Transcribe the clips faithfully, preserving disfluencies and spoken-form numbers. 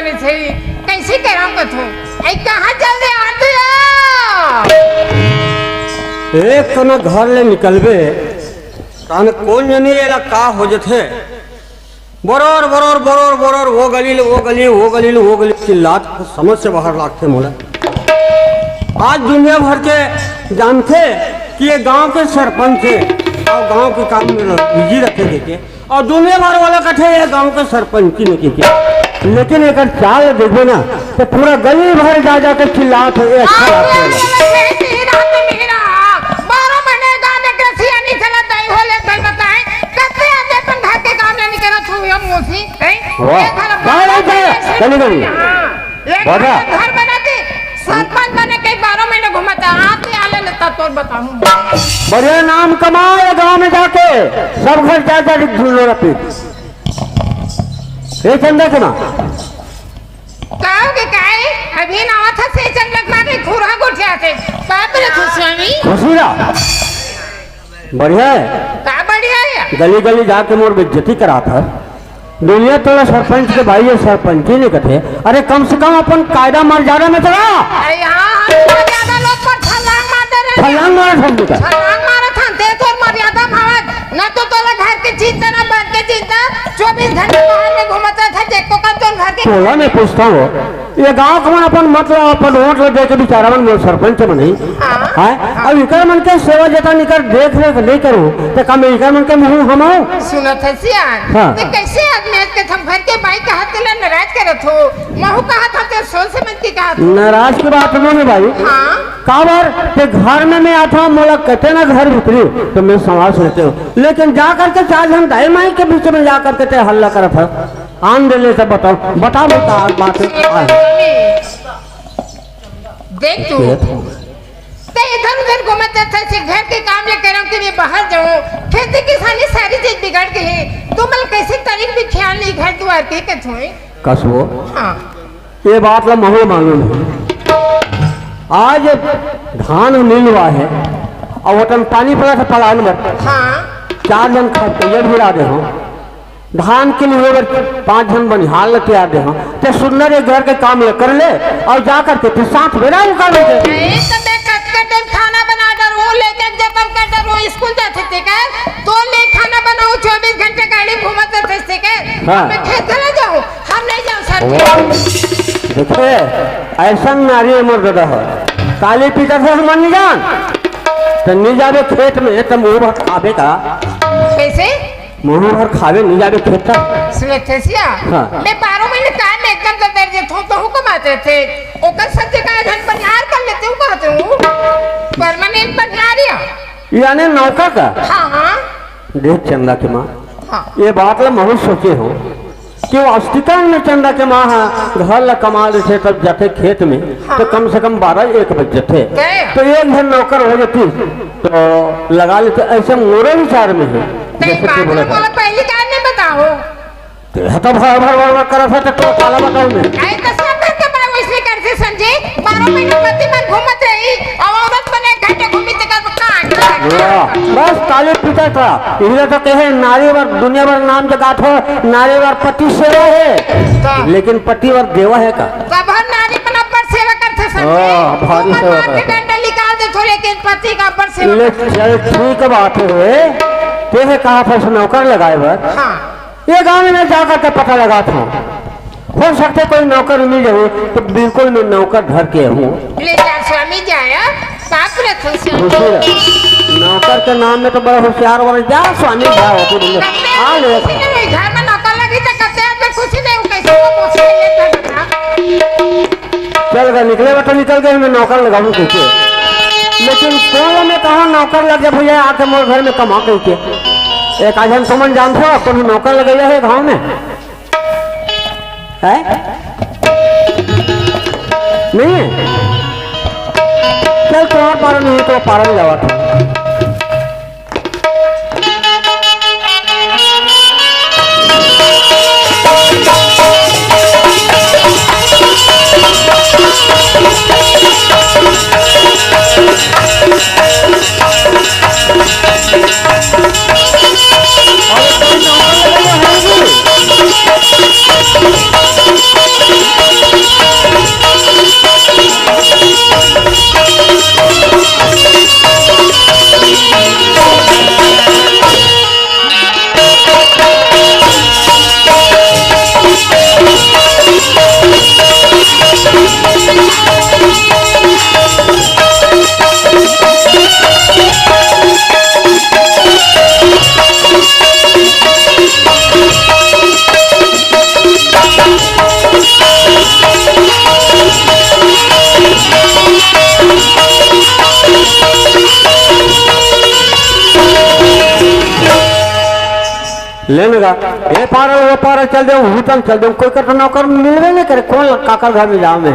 कइसे करंव कथों? ए, कहाँ चल दे आत हस? एक कना घर ले निकलबे, ताने कोन जनी एला का हो जथे। बरोर, बरोर, बरोर, बरोर, वो गली ले, वो गली, वो गली ले, वो गली चिल्लात, समझ से बाहर लागथे मोला। आज दुनिया भर के जानथे कि ये गांव के सरपंच हे अउ गांव के काम में बिजी रथे कहिके। अउ दुनिया भर वाला कथे ये गांव के सरपंच हे कहिके। लेकिन एकर चाल देखबे ना, त पूरा गली भर जा जा के चिल्लात हे, ये अच्छा लागथे। बारह महीने गांव में कृषि नहीं चलत, दाई हो ले, दाई बताए, कते आदमी अपन घर के काम नहीं करत हो, हम मौसी, हैं? वाह। ये घर वाह, वाह, वाह। चली गई। हाँ। एक बाबा। घर बना के सरपंच बने के बारह महीने घूमत हे, आते आले लेता तोर बताऊं। बढ़िया नाम कमाए गांव में जाके, सब घर जा जा के ढूंढो रपी। ए चंदा के माँ। काव के काई? अभी ना आवत हे से चंदा के माँ के खुरा गोठिया से। बाप रे, खुश स्वामी। खुशी रहा। बढ़िया हे। का बढ़िया हे? गली गली जाके मोर बेइज्जती करात हे। दुनिया तोला सरपंच के भाई हे, सरपंच ही नहीं कथे। अरे, कम से कम अपन कायदा मर्यादा में तो रह। अरे, हाँ, हम मर्यादा लोग पर छलांग मार दे रहे। छलांग मारत हन तू का? छलांग मारत हन, ते तोर मर्यादा भावत, ना तो तोला घर के चिंता, ना बाहर के चिंता, चौबीस घंटे बाहर में घूमत रहे थे, जेको का तोर घर के तोला मैं पूछत हूँ, ये गांव के मन अपन, मतलब, अपन वोट ल दे के बिचारा मन मोर सरपंच बनही। हाँ। हैं? हाँ। अब इकर मन के सेवा जतन इकर देख रेख नहीं करूँ, तो का मैं इकर मन के मुंह हमाऊं? सुनत हस सियान? हाँ। ते कइसे आदमी हे के तुम घर के बाई कहत तेला नाराज करत हो? महू कहत हंव ते सोच समझ के कहत हंव। नाराज के बात नहीं हे भाई। हाँ। काबर ते घर में मैं आत हंव, मोला कथे ना घर भीतरी, तो मैं संभाल सकत हंव। लेकिन जा करके चार झन दाई माई के बीच में जा करके ते हल्ला करत हस। आन दे ले त बताओ, बता बेटा, आज बात आ हे। देख तू, ते इधर उधर घूमत रहिथस, घर के काम ले करंव कि मैं बाहर जाऊं, खेती किसानी सारी चीज बिगड़ गे हे। तू मन कइसे तनिक भी ख्याल नहीं घर दुवार के कथों। कसबो। हाँ। ये बात ला महू मालूम हे। आज धान मिलवा हे, अउ ओतन पानी पड़त हे पलान बर। हाँ। चार झन खरपैया भिड़ा दे हंव। धान के लिए बर पांच झन बनिहार ल तियार दे हंव। ते सुंदर एक घर के काम ल कर ले अउ जा करके ते साथ बेरा उकर ले। ए, तो मैं कतका टाइम खाना बना डरूं, लेके जतन कर डरूं, स्कूल जाथे ते कर, तो ले खाना बनाऊं, चौबीस घंटे गाड़ी घूमत रहिथे ते कर। हाँ। मैं खेत चला जाऊं, हम नहीं जाऊं सर। देखे, अइसन नारी हे मोर ददा हो, काली पीता से हम नहीं जान, तो नहीं जाबे खेत में, तो मुंह भर खाबे का। कइसे? मुंह भर खावे नहीं जाबे खेत तक। सुनत हस सियान? हाँ। मैं बारह महीने काम में एकदम ददर जे थो, तो हुक्म आते थे। ओकर सब जगह झन बनिहार कर लेते हूँ, कहते हूँ। परमानेंट बनिहार या। यानी नौकर का? हाँ, हाँ। देख चंदा के माँ, हाँ। ये बात ला महू सोचे हंव कि वास्तविकता में चंदा के माँ हा घर ला कमा लेथे, तब जाथे खेत में, हाँ। तो कम से कम बारह एक बज जाथे। तय। तो एक झन नौकर हो जाती, तो लगा लेते, अइसे मोरे विचार में हे। तय जइसे तू बात बोला ला था। मोला पहिली काहे नहीं बताओ? तेहा तो भर भर भर भर करत हे, तो काला बताऊं मैं? अरे तो सब घर के बाबू इसने करथे समझे, बारह महीने पति मन घूमत रही, अब औरत मन एक घंटे घूमी ते कर का वाह, बस काली पीता था। इहला तो कहे नारी बर दुनिया भर नाम जगात हो, नारी बर पति सेवा हे, का? लेकिन पति बर देवा हे का? सब हर नारी मन अब्बड़ सेवा करथे समझे। हाँ, भारी सेवा करथे। डंडा निकाल दे थो, लेकिन पति का अब्बड़ सेवा ले, करथे। चल ठीक बात हे, तेहे कहा था नौकर लगाए बर। हाँ। ये गांव में मैं जा करके पता लगात हंव, हो सकथे कोई नौकर मिल जाए, तो बिल्कुल मैं नौकर धर के हूँ। ले जा स्वामी जाया, बाप रे खुशी। खुशी रह। नौकर के नाम में तो बड़ा होशियार वाला, जा स्वामी जा होती बोले। आ ले। घर में नौकर लगी तो कते आदमी खुशी नहीं, कइसे वो मुश्किल है घर का। चल गए, निकले बा तो निकल गए, मैं नौकर लगाऊं तुझे। लेकिन कौन मैं कहा नौकर लग जा भैया, आके मोर घर में कमा कहिके। एक आध झन तुमन जानथो, कोनो नौकर लगइया हे गांव में? है? नहीं है? चल, तुम्हार पारा नहीं तो पारा में जावा था। लेने गा, ये पार वो पार चल दे, उहू तक चल दे, कोई कर तो नौकर मिलबे नहीं करे, कौन काकर घर में जाओ मैं।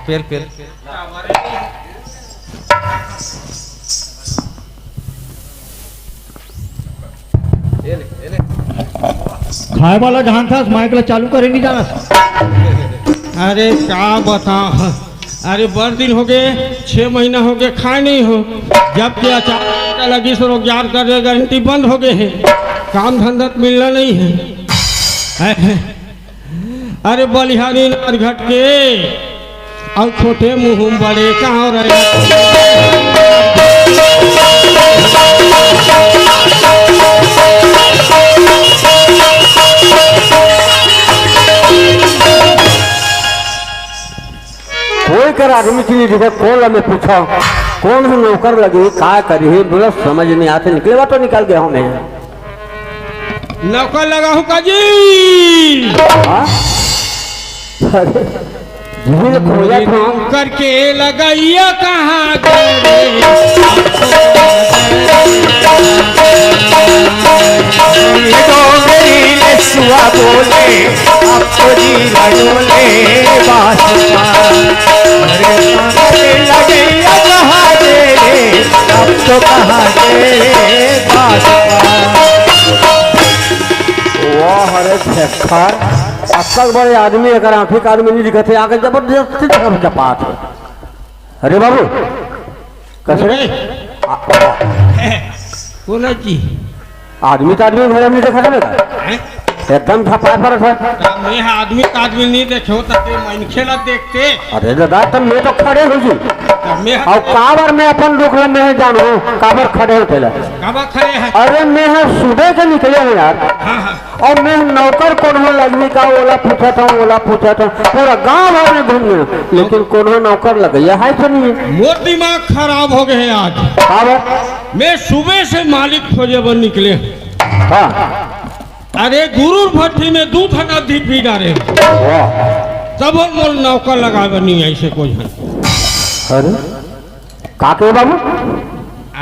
पेल, पेल। खाए वाला जहान था, माइक ला चालू करे नहीं जाना। अरे का बता, अरे बड़ दिन हो गए, छह महीना हो गए, खाए नहीं हो। जब के अचार लगी से रोजगार कर दे, गारंटी बंद हो गए है, काम धंधा मिलना नहीं है। अरे बलिहारी नार घट के, अउ छोटे मुंह बड़े कहाँ रहे। कोई कर आदमी चीज दिखे, कौन ला मैं पूछा, कौन से नौकर लगे, का करी है, बोला समझ नहीं आते, निकले बा तो निकल गया हूँ मैं। नौकर लगा हूँ का जी? हाँ? अरे, झील खोजत हूँ। नौकर के लगैया कहाँ गए रे? डोंगरी ले सुआ बोले, अब तो जी डोले बास। अरे, लगैया कहाँ गए रे? अब तो कहाँ गए बास। वाह रे खेक्खर, अतक बड़े आदमी, अगर आँखी का आदमी नहीं दिखत है, आके जबरदस्ती तरफ चपात है। अरे बाबू, कैसे रे? अरे। आ, आ। बोला जी। आदमी तो आदमी घर में देखा था बेटा। हैं? एकदम झपाए पर है। तो मैं आदमी का आदमी नहीं देखे हो, तो मनखे ला देखते। अरे दादा, तब मैं तो खड़े हो जी। तो मैं और काबर मैं अपन दुख ला मैं जानू, काबर खड़े होते ला। काबर खड़े हैं? अरे मैं हाँ सुबह के निकले हूँ यार। हाँ, हाँ। अउ मैं नौकर कोनो लगही का ओला पूछत हूँ, ओला पूछत हूँ, पूरा गांव भर में घूम गए, लेकिन कोनो नौकर लगइया है तो नहीं है। मोर दिमाग खराब हो गए आज। का बात? मैं सुबह से मालिक खोजे बर निकले। हाँ। अरे गुरुर भट्टी में दू ठन अद्धी पी डारे। वाह। तब मोर नौकर लगावे नहीं ऐसे कोई है। अरे का कहे बाबू?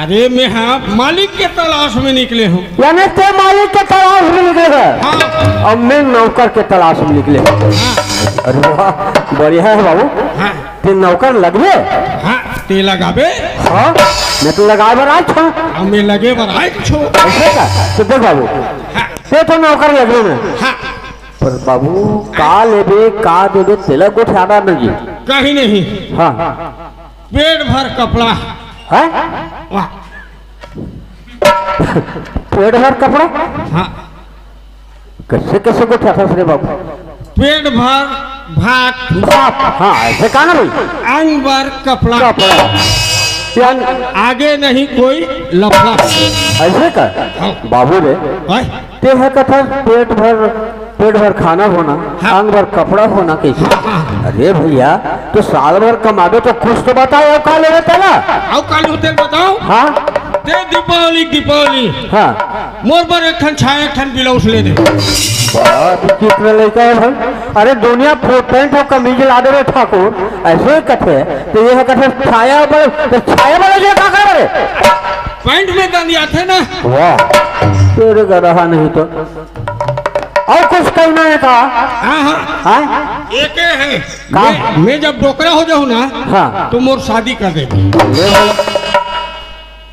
अरे मैं हाँ मालिक के तलाश में निकले हूँ। यानी ते मालिक के तलाश में निकले है? हाँ। अब मैं नौकर के तलाश में निकले हूँ। हाँ। अरे वाह, बढ़िया है बाबू। हाँ। ते नौकर लगबे? हाँ, ते लगाबे? हाँ, मैं तो लगाए बर आए छो। हाँ, मैं लगे बर आए छो। ऐसे का? तो देख बाबू, हाँ। ते तो नौकर लगबे में। हाँ। पर बाबू, का लेबे, का देबे, तेला गोठियाना नहीं। कहीं नहीं। हाँ। पेट भर कपड़ा। हैं? वाह। पेट भर कपड़ा? हाँ। कैसे, कैसे गोठियाथस रे बाबू? पेट भर भात। भात, हाँ, ऐसे कहा ना भाई? अंग भर कपड़ा। कपड़ा। यानी आगे नहीं कोई लफड़ा। ऐसे का? हाँ। बाबू रे, हैं? ते है कथा पेट भर, पेट भर खाना होना, हाँ। अंग भर कपड़ा होना कैसे? हाँ, हाँ। अरे भैया, तो साल भर कमाबे तो कुछ तो बताओ, अउ का लेबे तेला? अउ का लेबे तेला बताओ? हाँ। ते दीपावली, दीपावली। हाँ। मोर बर एक ठन छाया, एक ठन ब्लाउज ले दे। बड़ा विचित्र लड़का है भाई। अरे दुनिया फुल पैंट अउ कमीज ला देबे ठाकुर, ऐसे कथे, तो ये कथे छाया बर, तो छाया बर ये का करे रे? पैंट में दंदियाथे ना। वाह, तेरे का रहा नहीं तो। अउ कुछ कहना है का? हाँ, हाँ। हाँ? एके है। का? मैं, मैं जब डोकरा हो जाऊँ ना, हाँ। तो मोर शादी कर दे। ले भाई।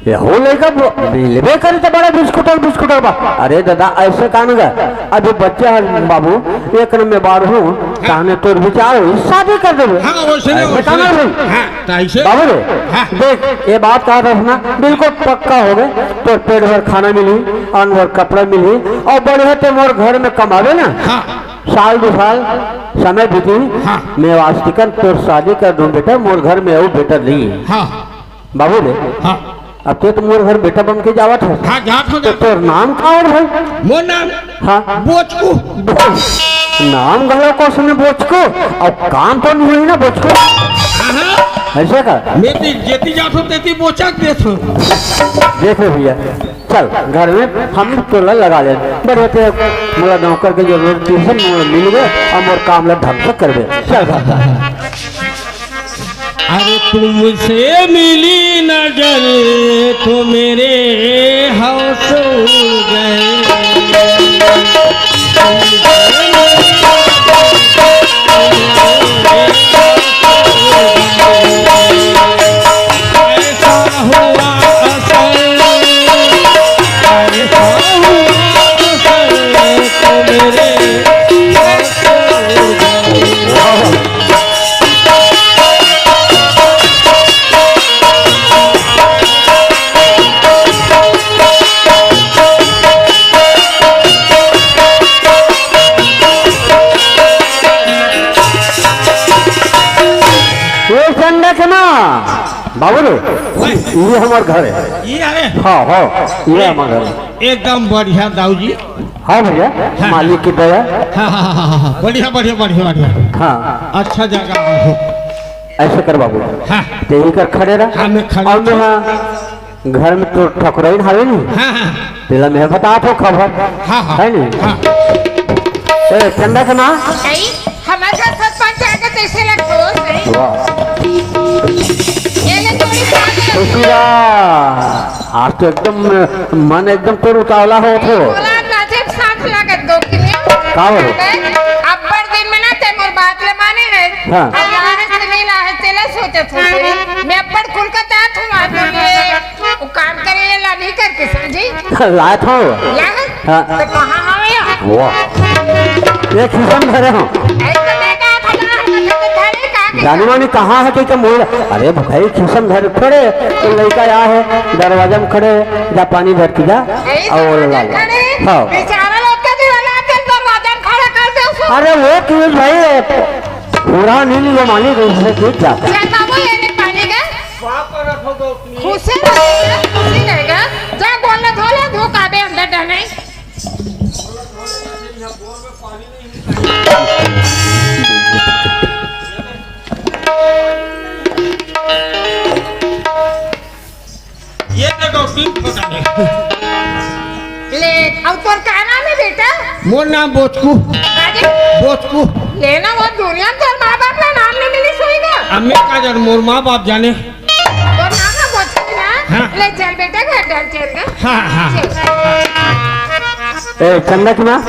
ये हो लइका ब-, मिलबे करे तो बड़ा बिस्कुटर, बिस्कुटर बा। अरे दादा, ऐसे कान गा। अभी बच्चा है बाबू, एक नंबर बार हूँ, हाँ। कहने तोर विचार हो, शादी कर देबे। हाँ, वैसे नहीं, ऐसे वैसे कान नहीं। भाई। हाँ। त ऐसे? बाबू रे, हाँ। देख, ये बात कहा था ना, बिल्कुल पक्का हो गए। तोर पेट भर खाना मिली, अंग भर कपड़ा मिली, अउ बढ़िया ते मोर घर में कमावे ना। हाँ। साल दो साल समय बीती, हाँ। मैं वास्तिकन तोर शादी कर दूं बेटा, मोर घर में अउ बेटा नहीं है। हाँ। बाबू रे, हाँ। अब ते तो मोर घर बेटा बन के जावत है। हाँ, जात हो, तो जात। तोर नाम का है भाई? मोर नाम? हाँ। बोचकू। नाम घलो को सुने बोचकू, अउ काम तो नहीं हुई ना बोचकू। हाँ, हाँ। ऐसे का? मैं तो जेती जात हो, तेती बोचक देत हो। देखो भैया, चल घर में हम तोला लगा ले। बड़े ते मोला नौकर के जरूरत है, मोला मिल गए, हम और काम ला ढंग से करबे। चल घर। अरे तुमसे मिली नजर तो मेरे होश उड़ गए। ऐसा हुआ असल, ऐसा हुआ असल तो मेरे होश उड़ गए। ये संरचना बाबू रे, ये हमार घर है। ये अरे हाँ, हाँ, ये हमार घर है। एकदम बढ़िया दाऊ जी। हाँ भैया, हाँ। मालिक की दया। हाँ, हाँ, हाँ, हाँ, हाँ, बढ़िया, बढ़िया, बढ़िया, बढ़िया। हाँ। अच्छा जगह हो। ऐसे कर बाबू। हाँ। ते ही कर खड़े रह। हाँ, मैं खड़े और मैं हूँ। हाँ, घर में तो ठकुराइन हवे नी। हाँ, हाँ। तेला मैं बतात हो खबर। हाँ, हाँ। है नी? हाँ। ए, चंदा के माँ। नहीं, हमारे घर सरपंच आके तैसे लगो, नहीं। वाह। ये ले थोड़ी साथ लग- खुशीदा, आज तो एकदम मन एकदम तोर उतावला हो थो। बोला ना, जब साथ लागत दो किने। का हो? अब्बड़ दिन में ना ते मोर बात ले माने है। हाँ। अब लाने से मिला है, तेला सोचत हो। मैं अब्बड़ कुल का तात हूँ, आज मैं वो काम करे, ये ला नहीं करके, समझी? लात हो? ला? हाँ। तो कहाँ हो या? वाह। ये खिसम धरे हो। ऐसे मैं कहा था ना, हम तो धरे का के जानी मानी कहाँ है कि क्या मोड़? अरे भाई, खिसम धरे खड़े, तो लड़का यहाँ है, दरवाजा में खड़े, जा पानी भर के जा, ऐसे और ला। खड़े, हाँ। बेचारा लोग का दीवाला आके दरवाजा में खड़ा कर दे उसको। अरे वो क्यों भाई? पूरा नहीं लियो मालिक, उससे ठीक जा। चल बाबू, ये ले पानी का। खुशी रहेगा, खुशी रहेगा। जा गोड़ ला धो ले, धो काबे अंदर डहने। ये देखो, तीन फोटा है। ले, अब तोर का नाम है बेटा? मोर नाम बोचकू। अरे? बोचकू। ले ना, वो दुनिया में तोर माँ बाप का नाम नहीं मिली सोई का? अम्मी का जन मोर माँ बाप जाने। तोर नाम ना बोचकू ना? हाँ। ले चल बेटा, घर डर चल ना। हाँ, हाँ, हाँ। चल। ए, चंदा की माँ?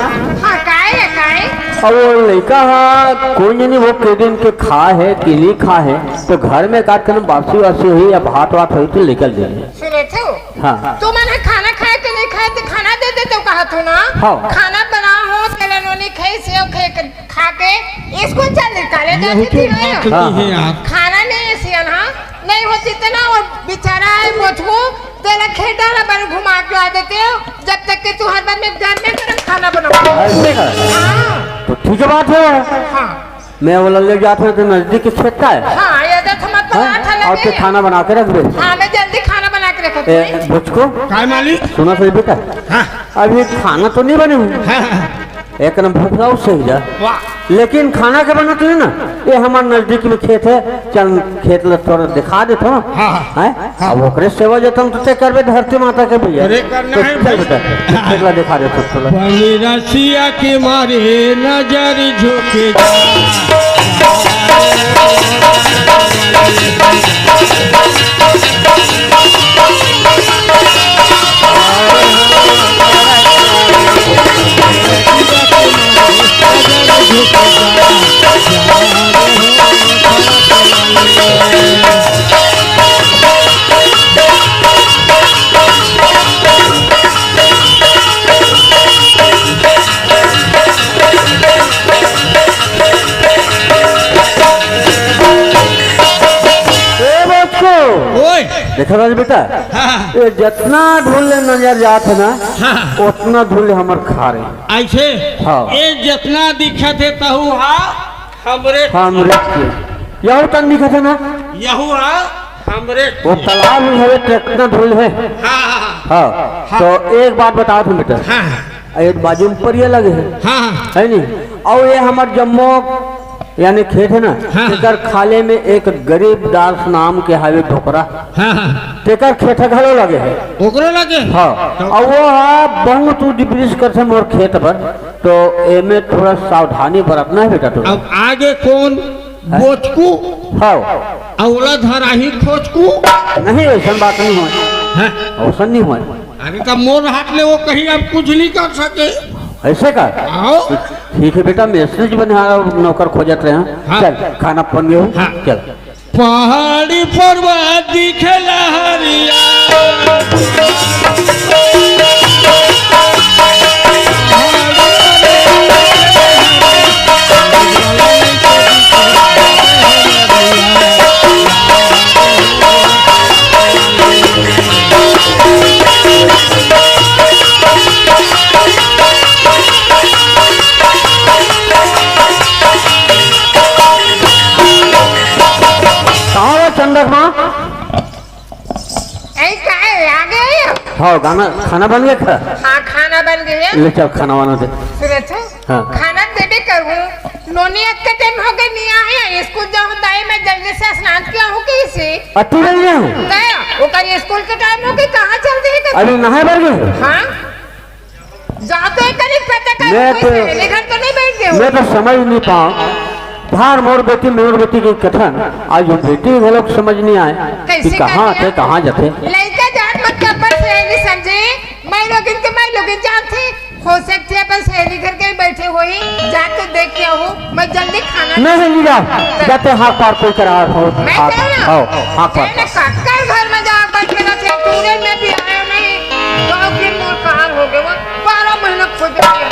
हाँ, काय है, काय? अब वो लड़का हा, कोई नहीं, वो के दिन के खा है, कि नहीं खा है, तो घर में काट के ना बासी वासी हुई या भात वात हुई तो निकल जाए। सुने थे? हाँ। तुमन ह खाना खाए के नहीं खाए, तो खाना दे दे तो कहा थो ना। हाँ। खाना बनाओ हो, तेला नोनी खाई, सेव खाए के, खा के स्कूल चल दे, काले यही जाती तो थी बात ना। होती हाँ, है हाँ। यार। खाना नहीं है सियान, हाँ। नहीं होती तो ना, वो बेचारा है, मोचकू, तेला खेत डाला बन घुमा के ला देते हो, जब तक कि तू हर बार में घर में गरम खाना बनाओ। ऐसे का? हाँ। तो ठीक है बात है। हाँ। मैं वो ले जात हूँ तो नजदीक के खेत का है। हाँ, ये देख मत हाँ? पराठा और लगे तो हैं। खाना बना के रख दे। हाँ, मैं जल्दी खाना बना के रखती ए, हूँ। बचको, काय मालिक? सुना सही बेटा। हाँ। अभी खाना तो नहीं बने हुए। हाँ, हाँ। एक नंबर भूख लाओ सही जा। वाह। लेकिन खाना के बनत नहीं ना, ये हमारे नजदीक में खेत है, चल खेत ला थोड़ा दिखा देता हूँ। हाँ, हाँ। हैं? हाँ। अब ओकरे सेवा जतन तो ते करबे धरती माता के भैया। अरे करना तो है चल भाई। बेटा, खेत ला दिखा देता हूँ थोड़ा। बनी रसिया के मारे नजर झुक जा। ए बच्चों, ओए। देखा राज बेटा, हाँ। ये जितना धूल ले नजर जात है ना, हाँ। उतना धूल ले हमर खा रहे। ऐसे? हाँ। ये जितना दिखत है तहु हा हमरे। हमरे के। यहू तन दिखत है ना? यहू हा हमरे। वो तालाब में हवे, कितना धूल है। हाँ, हाँ, हाँ। हाँ। तो एक बात बताओ तुम बेटा। हाँ, हाँ। ये बाजू में परिया लगे है। हाँ, हाँ। है नहीं? और ये हमार जम्मो यानी खेत हे ना, हाँ, हाँ। तेकर खाल्हे में एक गरीब दास नाम के हावे डोकरा, हाँ, हाँ। तेकर खेत घलो लगे हे। ओकरो लगे? हाँ। तो अउ वो हा बहुत उज बिरिस करथे मोर खेत बर, तो एमे थोड़ा सावधानी बरतना हे बेटा तोला। अब आगे कोन हाँ। बोचकू? हाँ। अउ ओला धराही खोचकू? नहीं, अइसन बात नहीं होय। हाँ। अइसन नहीं होय। अरे, त मोर हाथ ले वो कहीं अब कुछ नहीं कर सके। अइसे का? आओ। ठीक हे बेटा, मेसरी बनिहार नौकर खोजत रहे हन। हाँ। चल, खाना बन गे हो। हाँ। चल। पहाड़ी पर्वत दिखेला हरिया। कहाँ हो चंदक माँ? ए, का है, आ गए हो? हाँ, गाना, खाना बन गया था? हाँ, खाना बन गया। ले चल, खाना वाना दे। सुरत है? हाँ। खाना देबे करूँ। नोनी अतका टाइम हो गए, नहीं आए। स्कूल जाऊँ, दाई, मैं जल्दी से स्नान किया हूँ, कैसे? अति जल्दी आऊँ? गया, वो कल स्कूल के टाइम हो गए, कहाँ चल रही है? अरे, नहाए बर गए? हाँ। जाते करीब पता कर मैं कोई तो, सहेली घर तो नहीं बैठ गए हो? मैं तो समझ नहीं पाऊँ। भार मोर बेटी, मोर बेटी के कथन, आज वो बेटी घलोक समझ नहीं आए कि कैसे कहाँ कर थे, दिया? कहाँ जाते। लइका जात मत कर पर सहेली समझे, मैं लोगिन के मैं लोगिन जानथे, हो सकथे अपन सहेली घर के बैठे होही, जाके देख के आहूँ, मैं जल्दी खाना नहीं, नहीं, जा, जाते हाथ पार कोई करा हो, मैं हाथ, क्या ना? आओ, हाथ पार। मैं ना काकर घर में जा बैठ के ना थे, पूरे में भी आया नहीं, गाँव के मोर कहाँ हो गए वो? बारह महीना खोज रही है।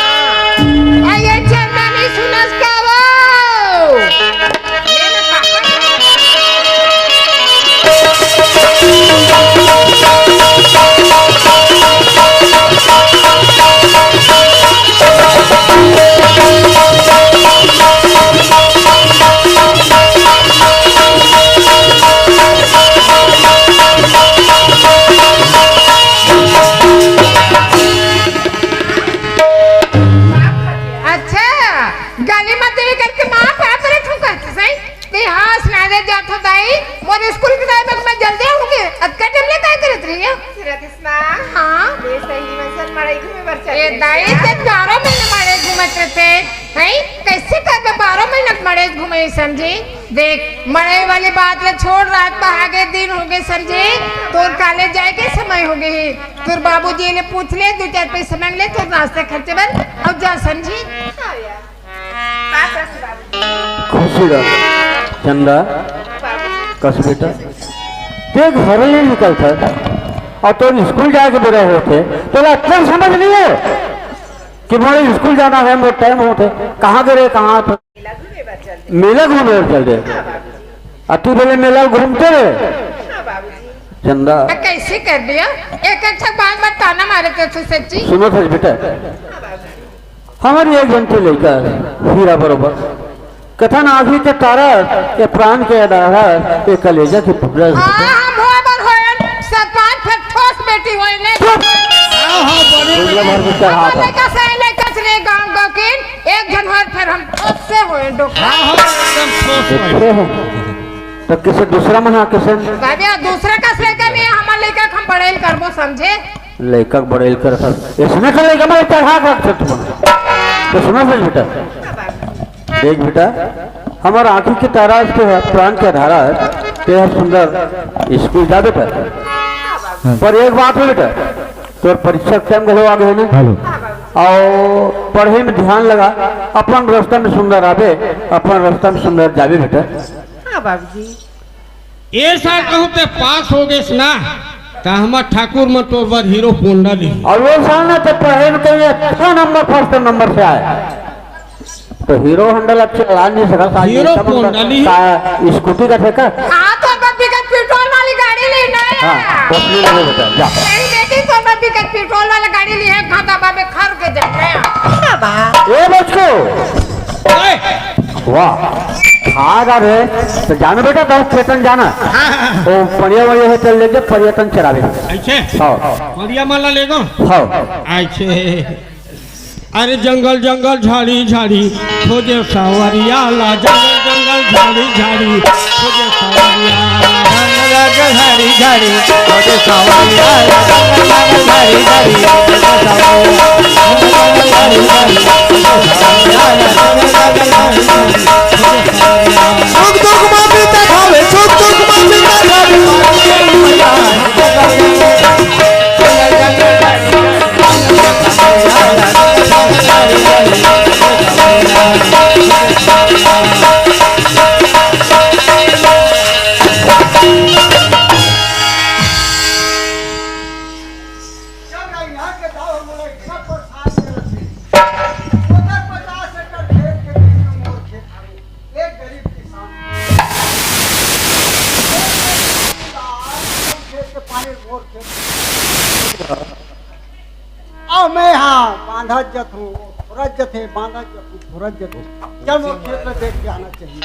आ, ये चंदनी सुनस का वो? ये ना काका। अच्छा, गाली मत देवे करके माँ पाप रे ठोकर के सही। ते हाँ, स्नाने जात हो दाई, मोर स्कूल के टाइम में मैं जल्दी आऊंगी। अतका टाइम ले काय करत रही है? रत्ना। हाँ? ये सही में सन मड़ई घूमे बर चल ए रही दाई, है। ते बारह महीने मड़ई घूमत रहते, हैं? कैसे कर मैं बारह महीने मड़ई घूमे समझी? देख, मड़ई वाली बात ले छोड़, रात बहागे दिन हो गए समझी, तोर कॉलेज जाए के समय हो गए। तोर बाबूजी ले पूछ ले, दो चार पैसे मांग ले, तोर नाश्ता खर्चे बर, अउ जा समझी। खुशी रह, चंदा, कस बेटा, ते घर ले निकलत अउ तोर स्कूल जाए के बेरा होथे, तोला अतना समझ नहीं है कि मोला स्कूल जाना है, मोर टाइम होथे, कहाँ गे रहे, कहाँ थे? मेला घूमे बर चल दे। अति बेले मेला घूमते रहे। चंदा। आ, कैसे कर दिया? एक एक ठक बात मत ताना मारे तो तू सच्ची। सुनो सच बेटा, हमारी एक घंटे लेकर हीरा बरोबर कथन आँखी के तारा, ये प्राण के आधार, ये कलेजा के टुकड़ा। हाँ, हम होए बर होए, सात पाँच फट ठोस बेटी होए ने। चुप। हाँ, हाँ, बने दुनिया भर में चढ़ा था। लइका से, लइका से रे गाँव गाँव के एक झन होए, फिर हम ठोस से होए डोकरा। हाँ, हाँ, एकदम ठोस होए। देखे हैं? तो किसे दूसरा मना किसे? बाबे, दूसरा कस लइका नहीं, हमार लइका के हम बड़ेल करबो, समझे? लइका के बड़ेल कर सब। इसने तो लइका मैं चढ़ा के रख सकता हूँ। तो सुनो सच बेटा। देख बेटा, हमार आँखी के तारा है, ते ह प्राण के धारा है, ते ह सुंदर स्कूल जा बेटा। हाँ। पर एक बात है बेटा, तोर परीक्षा के टाइम घलो आ गए ना। हेलो। अउ पढ़े में ध्यान लगा, अपन रास्ता में सुंदर आबे, अपन रास्ता में सुंदर जाबे बेटा। हाँ बाबूजी। ए साल कहूँ ते पास हो गेस ना, त हमर ठाकुर मन तोर बर हीरो होंडा ली। अउ वो साल ना ते पढ़े में कहीं अच्छा नंबर, फर्स्ट नंबर से आए। तो हीरो होंडा ला चला नहीं सका, साल हीरो एकदम होंडा ली। का स्कूटी का ठेका। हाँ, तो बाबा बिकट पेट्रोल वाली गाड़ी ली ना। हाँ, बस ले ले बेटा, जा। मेरी बेटी तो बाबा बिकट पेट्रोल वाली गाड़ी ली है, खाता बाबे खर के जा रहे हैं। ए बचको। ओए। वाह, आ गा रे। तो जाना बेटा, बहुत खेतन जाना। हाँ, हाँ, हाँ। वो पनिया वनिया है, चल लेके पर्यटन चरावे। ऐसे? हाँ। पनिया माला लेगो? हाँ। ऐसे। अरे जंगल जंगल झाड़ी झाड़ी खोजे सावरिया ला, जंगल जंगल झाड़ी झाड़ी खोजे सावरिया। जंगल जंगल झाड़ी झाड़ी खोजे सावरिया ला, जंगल जंगल झाड़ी झाड़ी खोजे सावरिया। जंगल जंगल झाड़ी झाड़ी खोजे सावरिया ला, जंगल जंगल झाड़ी झाड़ी खोजे सावरिया। सुख दुख मा पीता खावे, सुख दुख मा पीता खावे। चल रहा यहाँ के दाव हमला इतना परेशान करत हे। ओकर पचास एकड़ खेत के बीच में मोर खेत हवे। एक गरीब किसान। खेत के पानी मोर खेत। अब मैं हाँ बांधत जत हूँ, फुरत जत है, बांधत जत हूँ, फुरत जत हूँ। चल, वो खेत में देख के आना चाहिए।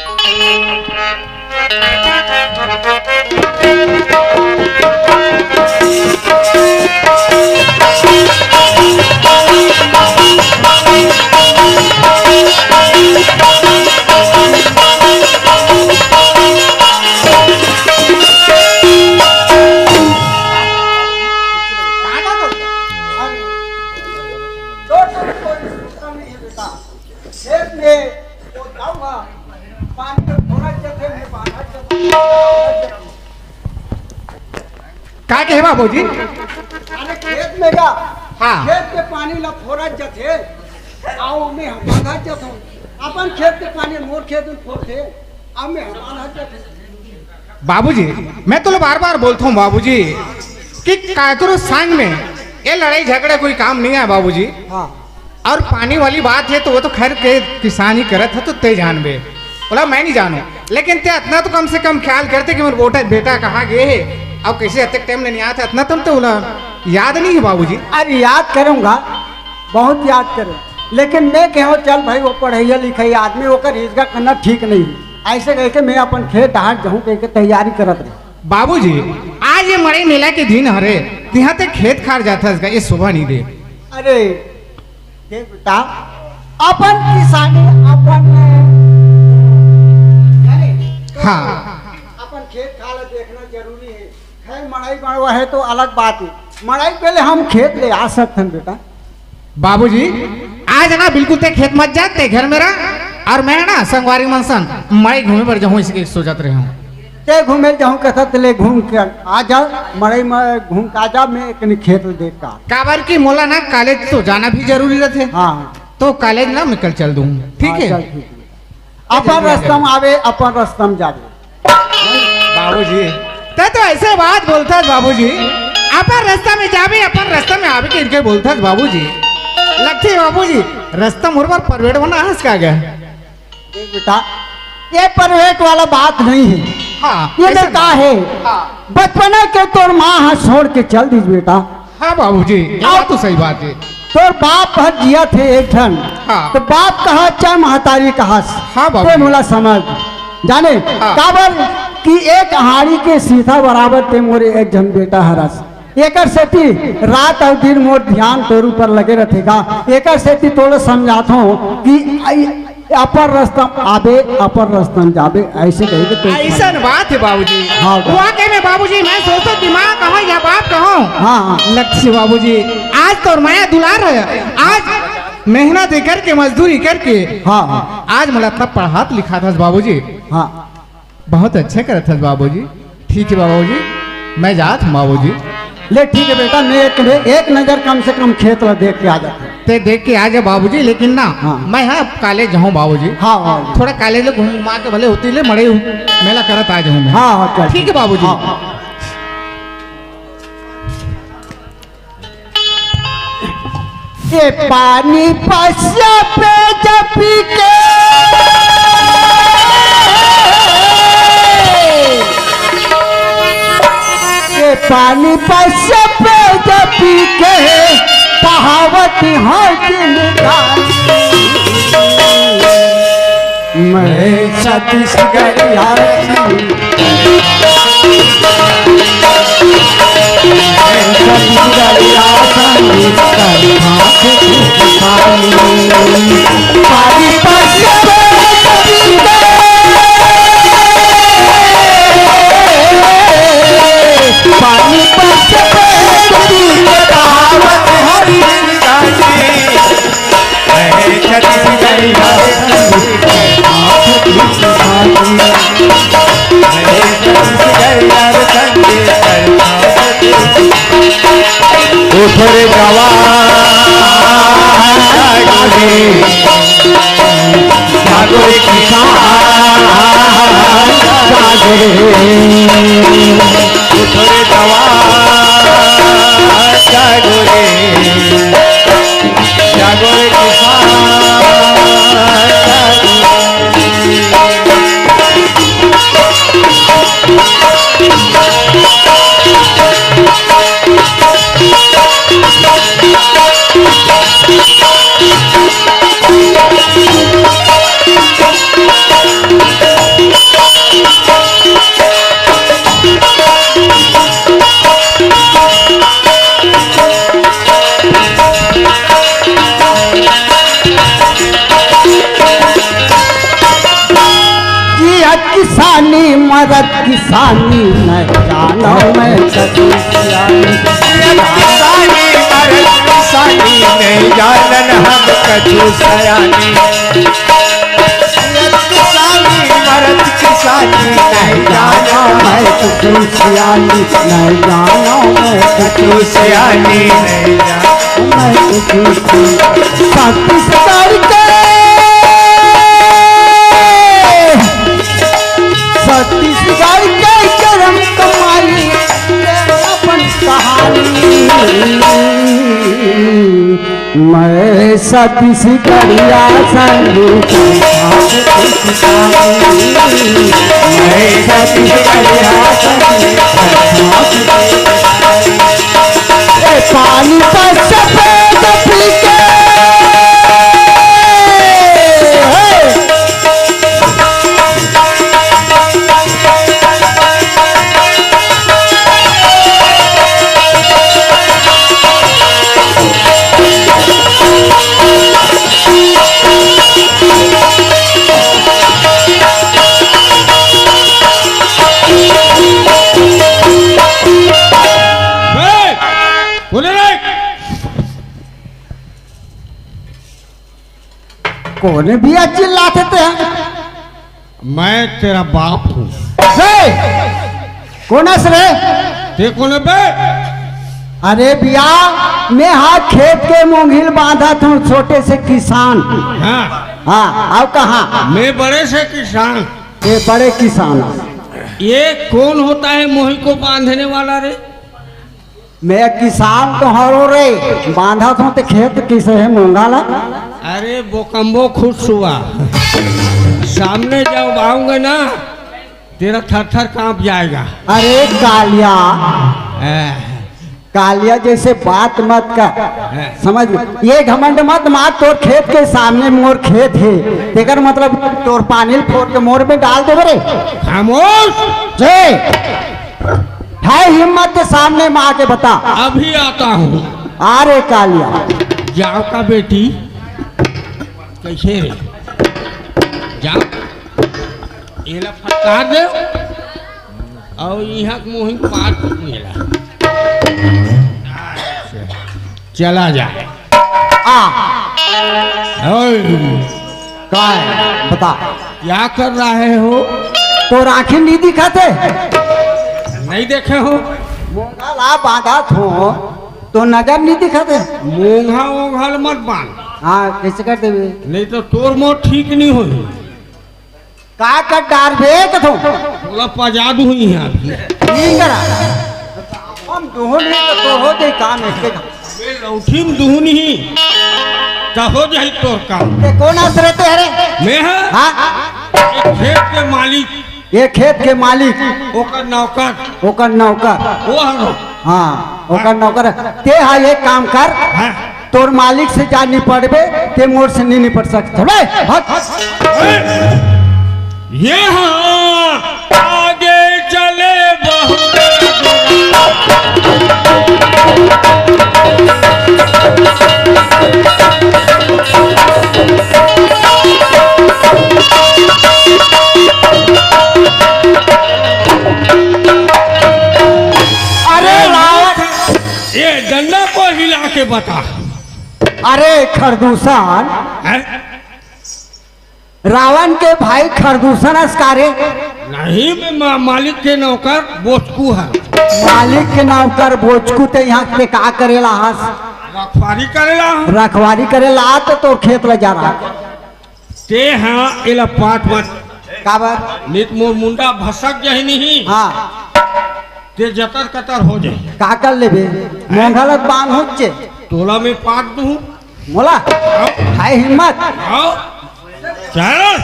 खेत में वो जाऊंगा, पानी में थोड़ा जथे में बांधा जथे। का कहे बाबूजी? अरे खेत में का? हाँ। खेत के पानी ला फोरत जथे, आओ में हम बांधा जथो। अपन खेत के पानी मोर खेत में फोरथे, आओ में हम बांधा जथे। बाबूजी, मैं तो बार बार बोलता हूँ बाबूजी कि काकरो संग में ये लड़ाई झगड़ा कोई काम नहीं है बाबूजी। हाँ। और पानी वाली बात है तो वो तो खैर के किसान ही करत है तो ते जानबे, बोला मैं नहीं जानू, लेकिन ते इतना तो कम से कम ख्याल करते कि मोर बेटा, बेटा कहाँ गए है और कैसे अतक टाइम ले नहीं आता, इतना तुम तो बोला याद नहीं है बाबूजी। अरे याद करूंगा, बहुत याद करूँ, लेकिन मैं कहो चल भाई वो पढ़ैया लिखैया आदमी, ओकर हिजगा करना ठीक नहीं है। ऐसे कह के मैं अपन खेत डहार जाऊँ कह के तैयारी करत रहे। बाबूजी, आज ये मड़ई मेला के दिन हरे, तिहाँ ते खेत खार जाथस का, ये शोभा नहीं दे। अरे देख बेटा, अपन किसानी अपन, अरे, हाँ। अपन खेत खार देखना जरूरी है। खैर, मड़ई मड़वा है तो अलग बात है। मड़ई पहले हम खेत ले आ सकथन बेटा। बाबूजी, आज ना बिल्कुल ते खेत मत जा, ते घर में रह, और मैं ना संगवारी मन संग मड़ई घूमे बर जाहूँ, इसके सोचत रहे हूँ। ते घूमे जाहूँ कहत, ते ले घूम के आ जा, मड़ई में घूम के आ जा, मैं एक खेत देख का। काबर कि मोला ना कॉलेज तो जाना भी जरूरी रहथे। हाँ। तो कॉलेज ना मैं कल चल दूँ, ठीक हाँ, है? चल ठीक है। अपन रस्ता में आवे, अपन रस्ता में जावे। बाबूजी, ते तो ऐसे बात बोलथस बाबूजी, अपन रस्ता में जाबे, अपन रस्ता में आबे के इनके बोलथस बाबूजी। लगथे बाबूजी, रस्ता मोर बर private बना हस का गे? ए बेटा, ये private वाला बात नहीं है। हाँ, ये कैसे तो का बात? है? हाँ। बचपना के तोर माँ हाथ छोड़ के चल दीस बेटा। हाँ बाबूजी, ये बात तो सही बात है। तोर बाप हर जियत हे एक झन, हाँ। तो बाप कहा चाहे महतारी कहा, हाँ बाबूजी। ते मोला समझ जाने, हाँ। काबर कि एक हाड़ी के सीधा बराबर ते मोरे एक झन बेटा हरस। एकर सेती रात अउ दिन मोर ध्यान तोर ऊपर लगे रथे गा। एकर सेती तोला समझाथों कि अपन रस्ता म आबे, अपन रस्ता म जाबे, ऐसे कहे के तो अइसन बात हे बाबूजी। हाँ, बाबू। वाकई में बाबूजी, मैं सोचथों कि माँ कहूँ या बाप कहूँ। हाँ, हाँ। लक्ष्य बाबूजी, आज तोर मया दुलार हे, आज मेहनत करके, मजदूरी करके, हाँ, हाँ। आज मोला इतना पढ़ात लिखात हस बाबूजी। हाँ। बहुत अच्छा करत हस बाबूजी। ठीक है बाबूजी, मैं जात हूँ बाबूजी। ले ठीक है बेटा, मैं एक, एक नजर कम से कम खेत ला देख के आ जाता हूँ। ते देख के आ जा बाबूजी, लेकिन ना, हाँ। मैं हाँ कॉलेज जाहूँ बाबूजी। हाँ, हाँ। थोड़ा कॉलेज ले घूम घुमा के भले होती ले मड़ई मेला करत आ जाहूँ मैं। हाँ, हाँ, चल। ठीक है बाबूजी। हाँ, हाँ। ये पानी पसिया पे जब पी के, ये पानी पसिया पे जब पी के, बहावत हो जिंदगानी। मैं छत्तीसगढ़िया, मैं छत्तीसगढ़िया संगीत कर भाग पानी पश्चात पीते, पानी पश्चात पीते पावन हरि। उठरे जवान जागो रे, जागो रे किसान, जागो रे। उठरे जवान जागो रे, जागो रे किसान, जागो रे। किया किसानी मरत किसानी, नहीं जानो मैं कछु सियानी। किया किसानी मरत किसानी, नहीं जानन हम कछु सयानी। किया किसानी मरत किसानी, नहीं जानो मैं कछु सियानी, नहीं जानो मैं कछु सयानी, नहीं जानो। छत्तीसगढ़ के, छत्तीसगढ़ के करम कमाई, अपन कहानी। मैं छत्तीसगढ़िया संग, मैं छत्तीसगढ़िया संग, ए, पानी का सफेद पी के, हे। ए, कोने रे? कोने भैया चिल्लाथे ते? मैं तेरा बाप हूँ। ए, कोन हस रे? ते कोन बे? अरे भैया, मैं हा खेत के मोंघिल बांधत हूँ, छोटे से किसान। हाँ। हाँ, अउ कहाँ? मैं बड़े से किसान। ये बड़े किसान। ये कौन होता है मोही को बांधने वाला रे? मैं किसान तो हरो रे, बांधत हूँ ते खेत किसे हे मोंघा ला? अरे बोकम्बो खुश हुआ, सामने जब आऊंगा ना, तेरा थर थर कांप जाएगा। अरे कालिया, ए। कालिया जैसे बात मत कर, ए। समझ में? ये घमंड मत मार, तोर खेत के सामने मोर खेत हे, तेकर मतलब तोर पानी ल फोर के मोर में डाल देबे रे। खामोश। जय। है हिम्मत के सामने में आके बता। अभी आता हूँ। आ रे कालिया। जाव का बेटी, कैसे रे? जाव, एला फटकार दे, अउ इहाँ के मुँह मार मेला। चला जा। आ। ओए। का है? बता। क्या कर रहे हो? तोर आँखी नहीं दिखत हे? नहीं देखे हो? मोंघा ला बांधत हो, तो नजर नहीं दिखत हे? मोंघा ओंघा ल मत बांध। हाँ, कैसे कर देबे? नहीं तो तोर मोर ठीक नहीं होही। का कर डारबे कथो? तोला पजा दूँ इहाँ अभी। नहीं करा। हम दुहन नहीं तो तोर हो जाई काम एक के। अबे लौठी में दुहन ही, त हो जाई तोर काम। ते कोन हस रे ते हरे? मैं हा? हाँ? एक खेत के मालिक। ये खेत के मालिक। ओकर नौकर। ओकर नौकर। वो हरो। हाँ, ओकर नौकर। ते हा एक काम कर। हाँ। तोर मालिक से जा निपटबे, ते मोर से नहीं निपट सकत। चल बे, हट। ये हाँ, आगे चले बहुत। ये डंडा को हिला के बता। अरे खरदूषण, हैं? रावण के भाई खरदूषण अस का रे? नहीं, मैं मा-, मालिक के नौकर बोचकू है। मालिक के नौकर बोचकू, ते यहाँ ते का करेला हस? रखवारी करेला। रखवारी करेला तो तोर खेत ल जा रहा। ते हाँ, एला पाट मत। काबर? नित मोर मुंडा भसक जाही नहीं। हाँ। ते जतर कतर हो जाही। का कर लेबे? मोंघा ल बांध होचे। तोला मैं पाट दूँ। मोला? आओ। है हिम्मत? आओ। चल।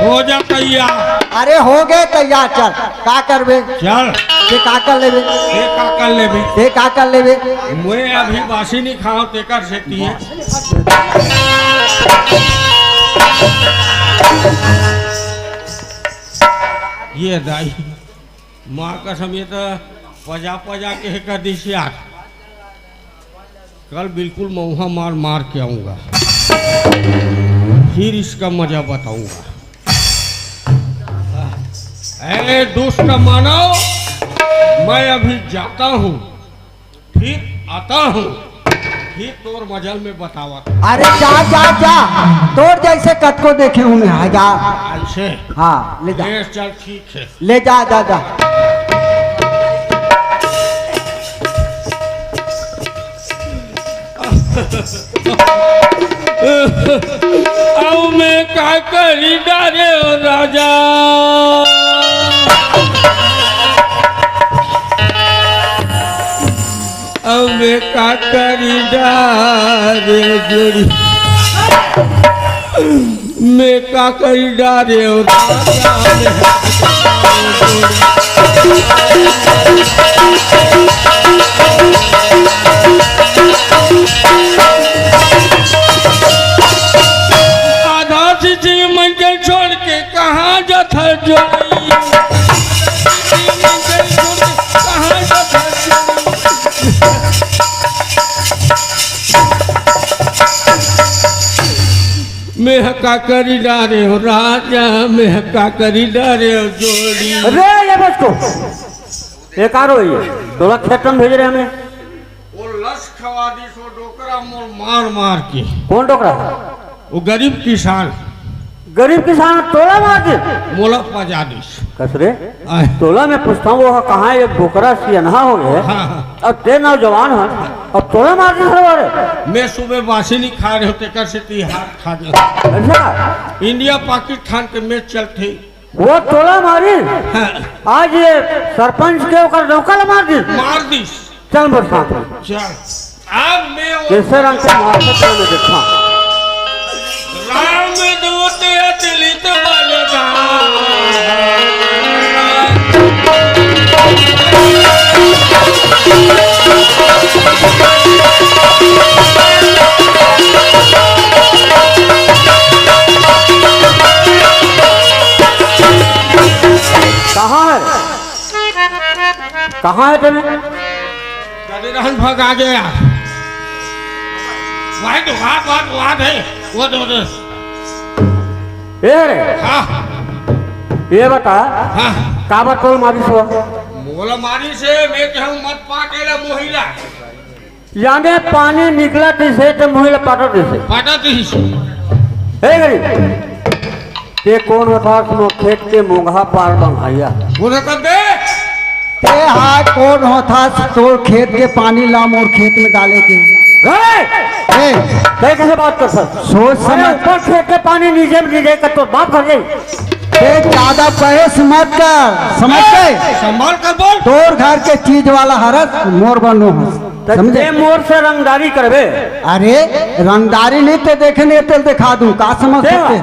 हो जा तैयार। अरे हो गए तैयार, चल। का करबे? चल। ते का कर लेबे? ते का कर लेबे? ते का कर लेबे? मैं अभी बासी नहीं खाओ, तेकर से पिए। ये दाई, माँ कसम, ये तो पजा पजा के कर दिस यार। कल बिल्कुल मऊहा मार मार के आऊंगा, फिर इसका मजा बताऊंगा। ए दुष्ट मानव, मैं अभी जाता हूँ, फिर आता हूँ, फिर तोर मजल में बतावत। अरे जा, जा, जा, तोर जैसे कतको देखे हूँ मैं, हजार। ऐसे? हाँ, ले जा। ले चल, ठीक है। ले जा, जा, जा। अब मैं का करी डारे हो राजा, अब मैं का करी डारे जोड़ी। मैं का करी डारे हो राजा, मैं आधा चीज मन के छोड़ के कहाँ जाता जो? कहाँ जाता जो? मैं का करी डारे हो राजा, मैं का करी डारे हो जोड़ी। अरे ये बस को, ये का रो ये? तोला खेतन भेज रहे हमें। वो लस खवा दिस वो डोकरा मोर मार मार के। कौन डोकरा? वो गरीब किसान। गरीब किसान तोला मार दिस? मोला पजा दिस। कस रे? आय। तोला मैं पूछता हूँ, वो कहाँ एक डोकरा सियनहा हो गए? हाँ, हाँ। अब ते नौजवान है, अब तोला मार दिस रे बारे? मैं सुबह बासी नहीं खा रहे होते, कर से ती हाथ खा गया। अच्छा। इंडिया पाकिस्तान के मैच चलते। वो तोला मारी? हाँ। आज ये सरपंच के ओकर नौकर मार दिस? मार दिस। चल मोर साथ में। चल। अब मैं वो कैसे रंग के मार के मैं देखा। राम दूत अतुलित बल धाम। कहाँ है? कहाँ है तेरे? कदे रहन भगा गया। भाई तो बात, बात, बात है। वो दो, दो। ए रे। हाँ। ये बता। हाँ। काबर तोल मारिस हो? मोला मारिस हे, मैं कहूँ मत पाटेला मोहिला। याने पानी निकला तिसे ते मुही ला पाटा तिसे। पाटा तिसे। हे गरीब, ते कौन होता सुनो खेत के मोंघा पार बंघाइया? बोले कर दे। ते हा कौन होता तोर खेत के पानी ला मोर खेत में डाले के? हे! हे! ते कैसे बात कर सक? सोच अरे समझ। ऊपर खेत के पानी नीचे में गिरे का तो बाप कर दे। ते ज्यादा बहस मत कर, समझ गए? संभाल कर बोल। तोर घर के चीज वाला हरस मोर बनो हस। त समझे? ते मोर से रंगदारी करबे? अरे, रंगदारी नहीं ते देखे नहीं, तेल दिखा दूं, का समझ दे सकते?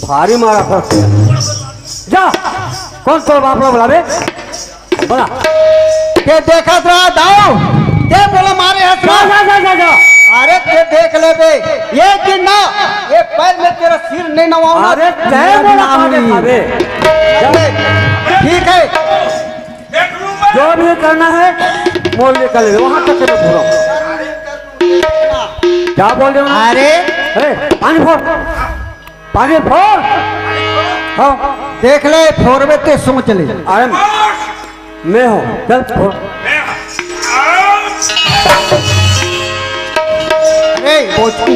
भारी मारा फंस गया। जा, कौन तोर बाप ला बुलावे? बोला। ते देखत रहा दाऊ, ते बोला मारे हस जा, ना। जा, जा, जा, जा। अरे ते देख ले बे, ये कि ना, ये पैर में तेरा सिर नहीं नवाऊंगा। अरे ते बोला मारे खावे। ठीक है। जो भी करना है, मोल निकल ले, वहां तक मैं पूरा। क्या बोल रहे हो? अरे। ए, पानी फोड़। पानी फोर। हाँ, देख ले, फोर में ते सोच ले। अरे, मैं हूँ, चल फोर। अरे बोचकू,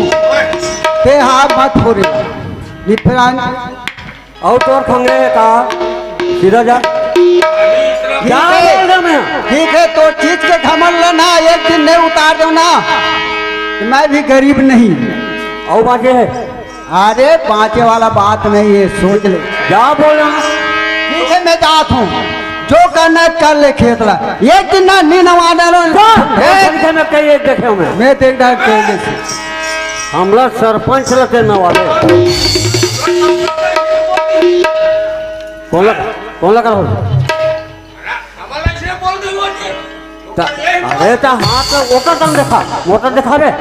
ते हाथ मत फोरे। निफरान। और तोर खंगे का? सीधा जा। क्या बोल रहा मैं? ठीक है, तो चीज के घमंड लेना, एक दिन नहीं उतार दो ना। मैं भी गरीब नहीं। और बाकी है। अरे, बाँचे वाला बात नहीं है, सोच ले। क्या बोल रहा है? ठीक है, मैं जात हूँ, जो करना है कर ले खेत ला। एक दिन ना नी नवा डालो। जा, ए! एक दिन में कई एक देखे हूँ मैं। मैं देख डाल के देख। हमला सरपंच लगे नवा दे। कौन लगा? कौन लगा हो? हमला से बोल दे वो जी। त-, अरे त हाथ में मोटर तम देखा, मोटर देखा बे।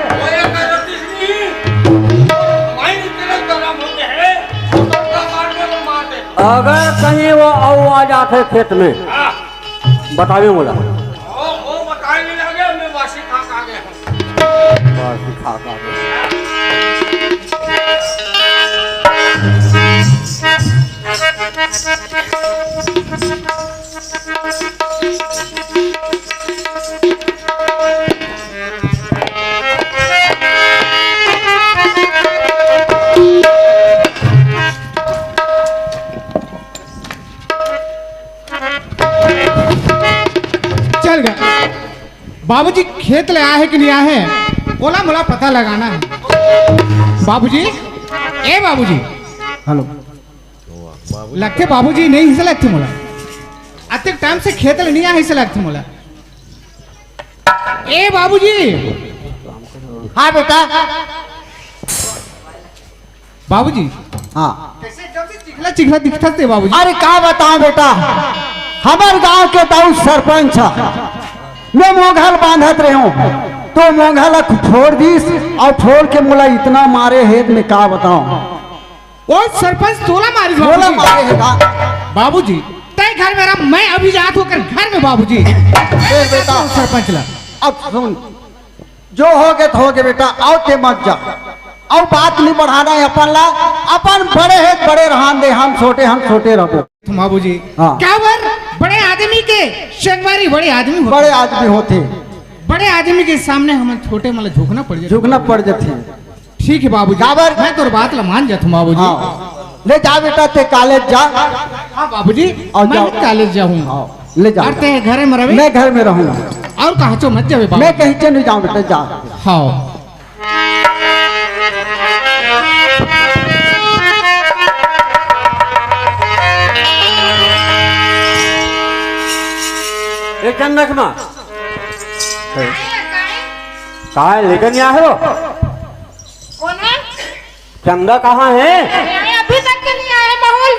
अगर कहीं वो अउ आ जाते खेत में, बतावे मोला। वासी खा खा के। चल गया। बाबूजी खेत ले आए हे कि नहीं आए हे, ओला मोला पता लगाना हे। बाबूजी, ए बाबूजी। हेलो। लगथे बाबूजी नहीं, इसे लगथे मोला। अतेक टाइम से खेत ले नहीं आए, इसे लगथे मोला। ए बाबूजी। हाँ बेटा। बाबूजी। हाँ। कैसे एकदम से चिखला चिखला दिखत हे बाबूजी? अरे का बताओं बेटा, हमर गांव के तउ सरपंच ह। मैं मोंघा ल बांधत रहेंव, तो मोंघा ला फोड़ दिस अउ फोड़ के मोला इतना मारे हे, मैं का बताओं। ओ सरपंच तोला मारिस मोला बाबूजी? मारे हे का? बाबूजी, तय घर में रह, मैं अभी जात हों ओकर घर में बाबूजी। देख बेटा, सरपंच ला। अब सुन, जो होगे त होगे बेटा, अउ ते मत जा। अउ बात नहीं बढ़ाना हे अपन ला, अपन बड़े हे त बड़े रहन दे, हम छोटे, हम छोटे रहबो। तुम बाबूजी, हाँ। क्या बर बड़े आदमी के संगवारी बड़े आदमी होथे। बड़े आदमी होथे। बड़े आदमी के सामने हमन छोटे मन ला झुकना पड़ जाथे। झुकना पड़ जाथे। ठीक हे बाबूजी, काबर? मैं तोर बात ला मान जाथों बाबूजी। हाँ। ले जा बेटा, ते कॉलेज जा। हाँ बाबूजी, अउ मैं जाओ। कॉलेज जाहूँ। हाँ, ले जा। अउ ते घर में रहबे? मैं घर में रहूँ। अउ कहाचो मत जाबे बाबूजी। मैं कहीं से नहीं जाऊँ बेटा, जा। हाँ। ए चंदकमा, काय लेकर नहीं आए हो? कौन है? चंदा कहाँ है? अरे, अभी तक के नहीं आए। माहौल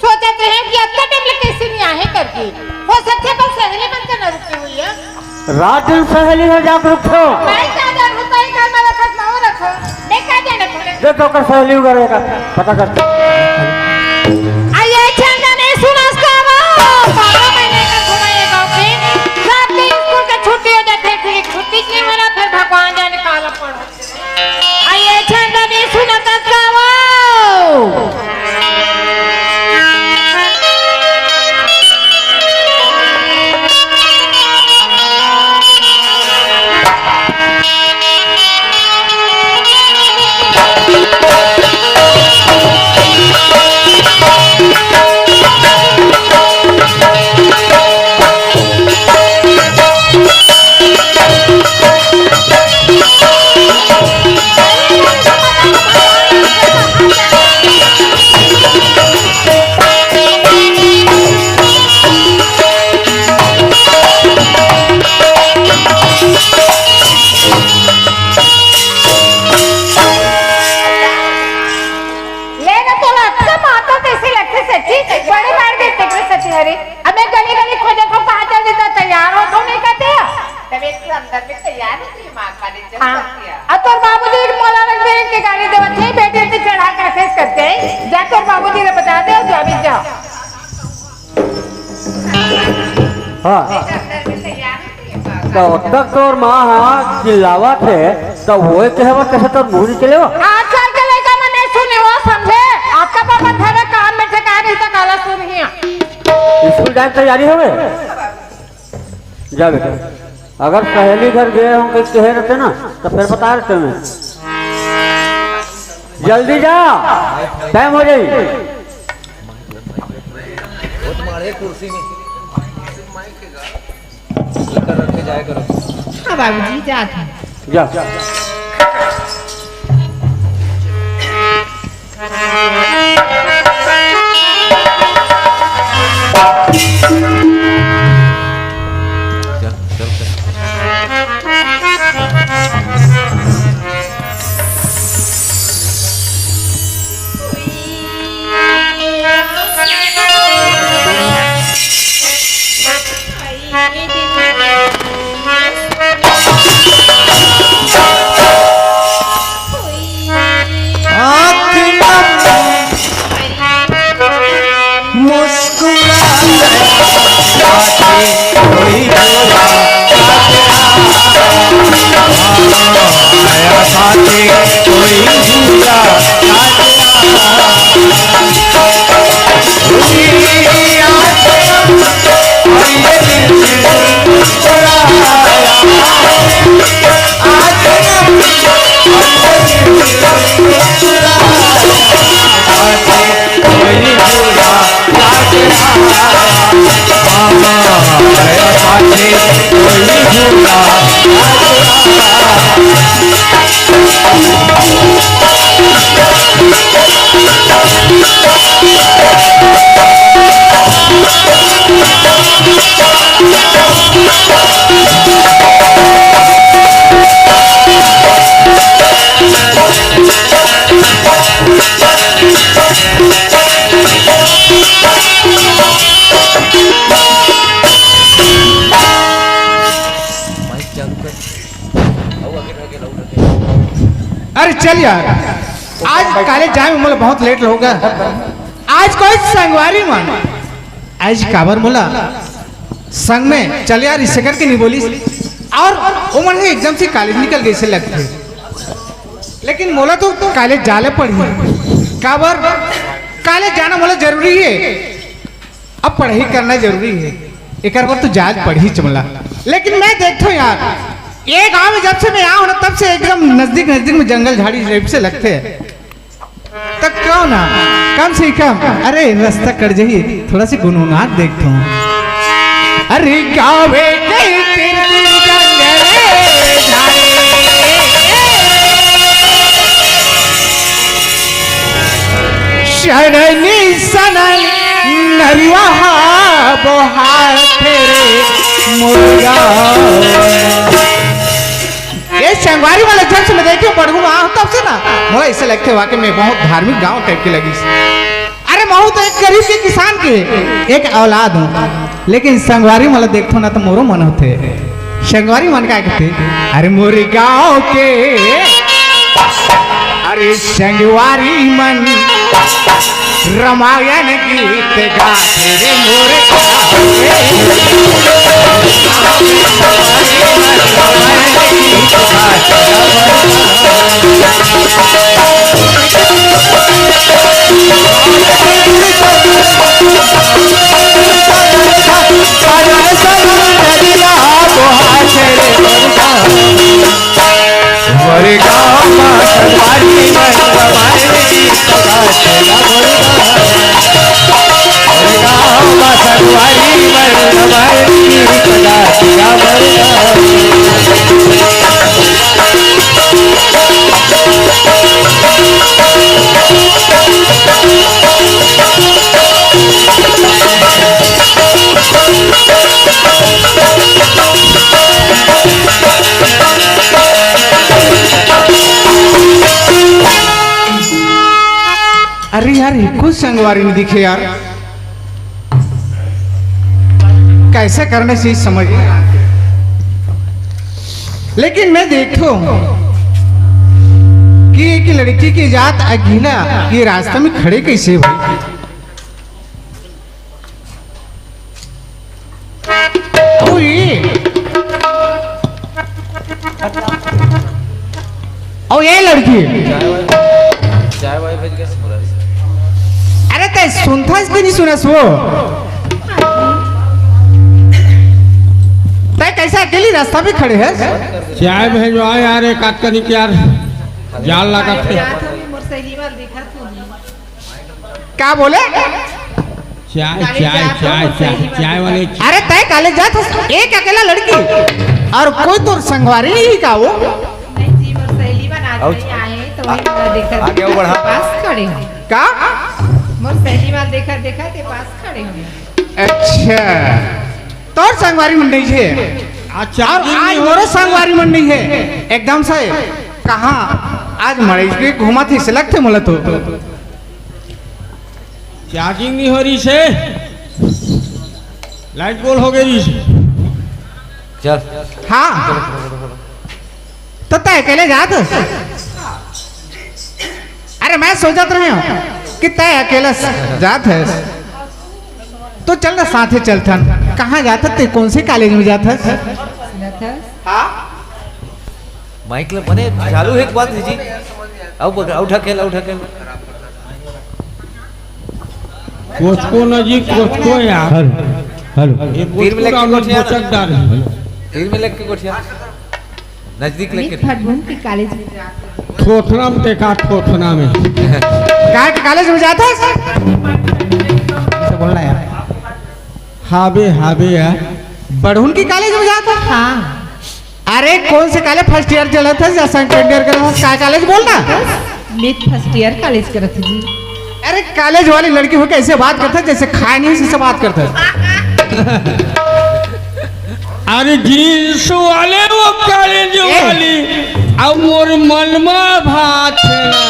सोचत रहे कि अतना टाइम ले कैसे नहीं आए करके। हो सकथे अपन सहेली मन के न रुके हुई है। रात दिन सहेली हो जाके रुकथे। मैं क्या जानूं, कहीं घर में रखत ना हो रखो। मैं क्या जाने थोड़े। दे तो ओकर सहेली वगैरह का पता कर। आ ये चंदा नहीं सुनस का वो। बारह महीने का घुमाए गाँव के। रात के स्कूल के छुट्टी हो जाथे, फिर छुट्टी के वाला फिर भगवान जाने काला पड़ा। आइए, छंद में सुनत जाओ। लेना तोला अच्छा माता तैसे लगथे सच्ची, बड़े बार देते करे सच्ची हरे। अब मैं गली गली खोजत हों, कहाँ चल देता, तैयार हो तो नहीं कहते हो। तब एक तो अंदर में तैयार हो, तो ये माँ का नहीं चल हाँ। सकती है। अब तोर बाबूजी एक मोला रख दे, इनके गाड़ी देवत है, बेटे से चढ़ा के फेस करते हैं। जा तोर बाबूजी ने बता दे, जा भी जा। हाँ। अंदर में तैयार हो, तो ये माँ का तो तब तक तोर माँ हा चिल्लावत हे, तो वो कहे बर कैसे तोर मुंह निकले हो? आजकल के लइका मन नहीं सुने हो, समझे? तैयारी हो गए? जा बेटा, अगर सहेली घर गए हों, कहीं कहे रहते ना, तो फिर बता देते मैं। जल्दी जा, टाइम हो जाई। वो तुम्हारे कुर्सी में कर रख के जाया करो। हाँ बाबूजी, जात हूँ। जा। आँख नम मुस्कुरा बातें कोई भूला, आया बातें कोई भूला। अरे चल यार, आज कॉलेज जाए में मोला बहुत लेट होगा। आज कोई संगवारी मन, आज काबर मोला संग में चल यार, इसे करके नहीं बोलिस। और वो मन से एकदम से कॉलेज निकल गए से लगते, लेकिन मोला तो कॉलेज जाले पड़ी। काबर? कॉलेज जाना मोला जरूरी है। अब पढ़ाई करना जरूरी है, एकर बर तो जाज पढ़ी चमला। लेकिन मैं देखथो यार, ये गांव में जब से मैं आया हूं ना, तब से एकदम नजदीक नजदीक में जंगल झाड़ी टाइप से लगते हैं। तो क्यों ना कम से कम, अरे रास्ता कट जाही, थोड़ा सी गुनगुना के देखथो। अरे गावे के तीर तीर जंगल झाड़ी। शरनी सनन नरिवा बोहात रे मुर्गा। ये संगवारी वाला जब से मैं देखे पढ़ू वहां, तब से ना मोला ऐसे लगते वाकई में बहुत धार्मिक गांव टाइप के लगी। अरे महू तो एक गरीब के किसान के एक औलाद हूँ, लेकिन संगवारी मन ला देखथो ना तो मोरो मन होथे। संगवारी मन का कहथे, अरे मोर गांव के, अरे संगवारी मन रामायण गीत गाथे रे मोर गांव के। अरे यार, ये कुछ संगवारी नहीं दिखे यार, कैसे करने से समझ। लेकिन मैं देखो कि एक लड़की की जात अकेला ये रास्ता में खड़े कैसे हुई? ओए। ओ ये लड़की। चाय वाय भेज के सुन रहा है। अरे ते सुनथस कि नहीं सुनस वो? ऐसा अकेली रास्ता में खड़े है? चाय भेजवा यार, एक आध कनिक यार, जाल लागत है। का बोले? चाय, चाय, चाय, चाय, चाय वाले। अरे तय कॉलेज जात हस, एक अकेला लड़की और कोई तो संगवारी नहीं का वो? नहीं जी, मोर सहेली मन आज नहीं आए, तो वही देखा आगे वो बढ़ा। पास खड़े हैं। का? मोर सहेली मन देखा, देखा के पास खड़े हैं। अच्छा, तोर संगवारी मन नहीं है? अच्छा, और आज मोरो संगवारी मन नहीं है। एकदम से कहाँ आज मड़ई के घूमत ही से लगथे मोला तो। चार्जिंग नहीं हो रही से, लाइट गोल हो गई से। चल। हाँ, तो तय अकेले जात हस? अरे मैं सोचत रहे हूँ कि तय अकेले जात हस, तो चल ना साथे चलथन। कहाँ जात हस ते, कौन से कॉलेज में जात हस? हाँ। माइक ल बने चालू हे एक बात जी। अउ बग-, अउ ढकेल, अउ ढकेल। कोचको नजीक, कोचको यार। Hello, hello. ये तीर में लेके कोचको गोठिया। बोचक डाल। तीर में लेके गोठिया। नजदीक लेके। भटभूम के कॉलेज में जाते। थोथना में देखा, थोथना में। काय के कॉलेज में जाता है? से बोलना यार। हाबे, हाबे यार। बड़हुन की कॉलेज में जाता है? हाँ। अरे कौन से कॉलेज, फर्स्ट ईयर चलत है या सेकंड ईयर करत है, का कॉलेज बोलना? मैं फर्स्ट ईयर कॉलेज करत है जी। अरे कॉलेज वाली लड़की हो कैसे बात करत है, जैसे खाए नहीं उसी से बात करत है। अरे जींस वाले वो कॉलेज ए। वाली, अब मोर मन मा भात है ना।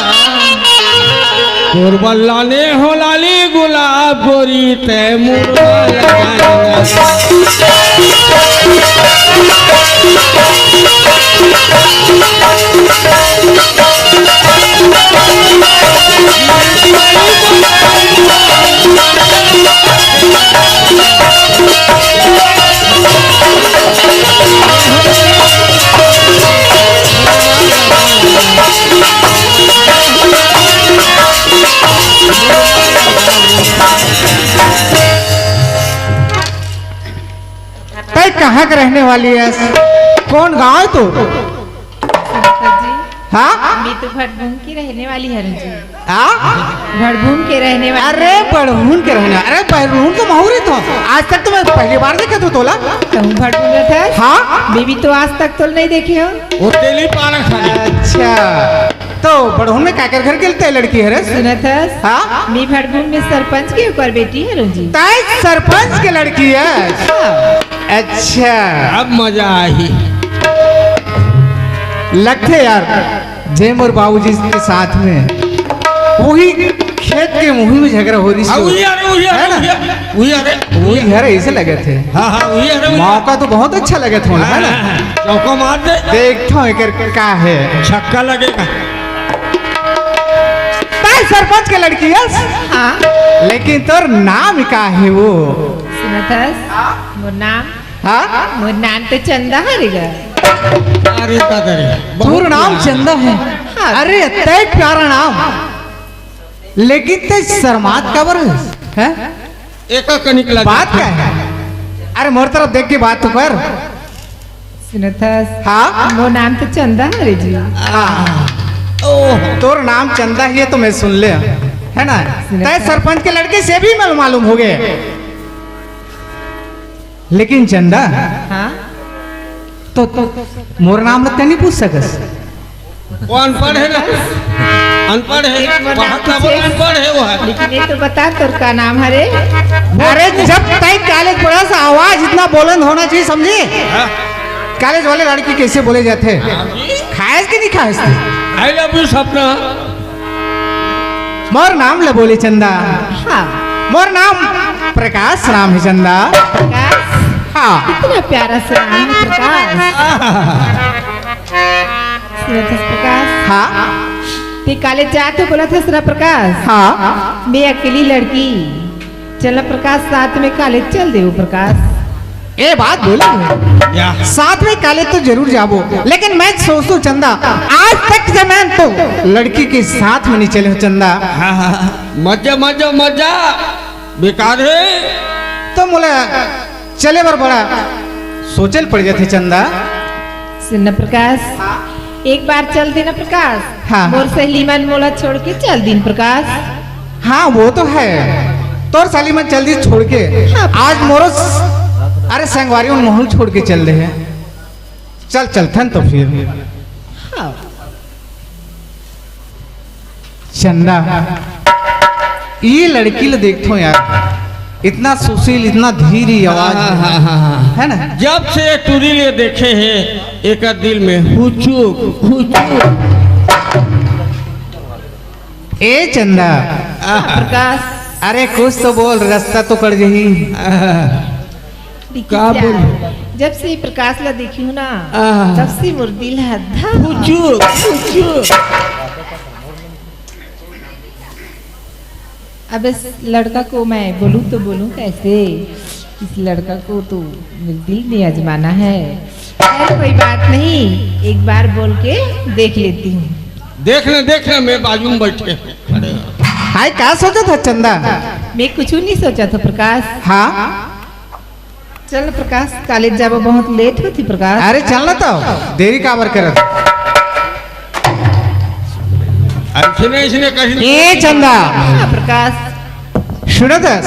तोर बल्ला ने हो लाली गुलाब गोरी ते मुरवा लगाना। तय कहाँ के रहने वाली है? कौन गांव है तू? सुनीता जी, हाँ? मैं तो भटभूम की रहने वाली हूँ जी। हाँ? भटभूम के रहने वाली। अरे बड़हुन के रहने, अरे बड़हुन तो महूरी तो। आज तक तो मैं पहली बार देखे तू तोला। कहूँ भटभूम रहता है? हाँ? मैं भी तो आज तक तोल नहीं देखे हो। वो तेली पाना खाली। अच्छा, तो बड़हुन में काकर घर के लिए लड़की है रे? सुनत हस? हाँ? मैं भटभूम में सरपंच के ऊपर बेटी है जी। ताई सरपंच के लड़की है? हाँ। अच्छा। अब मजा आही। लगथे यार, जे मोर बाबूजी के साथ में वही खेत के मुही में झगड़ा हो रही हाँ, से। वही हरे, वही हरे, है ना? वही हरे, वही हरे। वही हरे, ऐसे लगे थे। हाँ, हाँ, वही हरे, वही। मौका तो बहुत अच्छा लगे थे, है ना? हाँ, हाँ, हाँ। चौका मार दे। देखो एकर का है। छक्का लगेगा। ताई सरपंच के लड़की है? हाँ। लेकिन तोर नाम का है वो? सुनत हस? मोर नाम हाँ? मोर नाम तो चंदा हरे गा। अरे दादा रे, बहुत तोर नाम प्यारा। चंदा है। हाँ। अरे, इतना प्यारा नाम, लेकिन ते शर्मात काबर है? हैं? एका कनिक लगे। बात का है? अरे, मोर तरफ देख के बात तो कर। सुनत हस? हाँ? मोर नाम तो चंदा हरे जी। आ, ओह, तोर नाम चंदा ही है तो मैं सुन ले, है ना? सुनत तय हस? सरपंच के लड़के से भी मल-, मालूम हो गए। लेकिन चंदा, हाँ? तो, तो मोर नाम ल तैं नहीं पूछ सकस? वो अनपढ़ है ना, अनपढ़ है, एक बार नाम पढ़त ना बोल, पूछे। अनपढ़ है वो है। लेकिन ये तो बता, तोर का नाम हरे? अरे, जब तक कॉलेज पढ़स, आवाज इतना बुलंद होना चाहिए, समझी? हाँ। कॉलेज वाले लड़की कैसे बोले जाते हैं? हाँ जी। खायस कि नहीं खायस? I love you सपना। मोर नाम ल बोले चंदा। हाँ। मोर नाम प्रकाश राम है चंदा। प्रकाश? हाँ। कितना प्यारा सा नाम है प्रकाश। सुनत हस प्रकाश? हाँ। ते कॉलेज जात हो बोलत हस ना प्रकाश? हाँ। मैं अकेली लड़की। चल ना प्रकाश, साथ में कॉलेज चल देबो प्रकाश। ए बात बोले हो। या। साथ में कॉलेज तो जरूर जाबो, लेकिन मैं सोचूं चंदा, आज तक से मैं तो लड़की के साथ में नहीं चले हूँ चंदा। हाँ, हाँ, हाँ। मजा, मजा, मजा। बेकार है। तो मोला चले बर बड़ा सोचे ल पड़ जाथे चंदा। सुन ना प्रकाश, एक बार चल देना प्रकाश। हाँ। मोर सहेली मन मोला छोड़ के चल दिन प्रकाश। हाँ, वो तो है, तोर सहेली मन चल दी छोड़ के। हाँ। आज मोरो स-, अरे संगवारी मन मोहल छोड़ के चल दे हैं। चल, चलथन तो फिर। हाँ। चंदा, ये लड़की ल देखथो यार, इतना सुशील, इतना धीरी आवाज, हाँ, हाँ, हाँ, हाँ। है ना? जब से ये टूरी ले देखे हैं, एक दिल में हुचुक, हुचुक। ए चंदा। हाँ, प्रकाश। अरे कुछ तो बोल, रास्ता तो कट जही। देखी का क्या? बोल? जब से प्रकाश ला देखी हूँ ना, आह। तब से मोर दिल ह धक। हुचुक, हुचुक। अब इस लड़का को मैं बोलूँ तो बोलूँ कैसे? इस लड़का को तो मेरे दिल में आजमाना है। खैर, कोई बात नहीं, एक बार बोल के देख लेती हूँ। देख ले, देख ले, मैं बाजू में बैठे हैं। हाय, का सोचत ह चंदा? मैं कुछ नहीं सोचत हूँ प्रकाश। हाँ? चल प्रकाश, कॉलेज जाबो, बहुत लेट होती प्रकाश। अरे चल ना तो, देरी काबर करत? ऐसने, ऐसने कहीं ए चंदा। हाँ, प्रकाश। सुनत हस?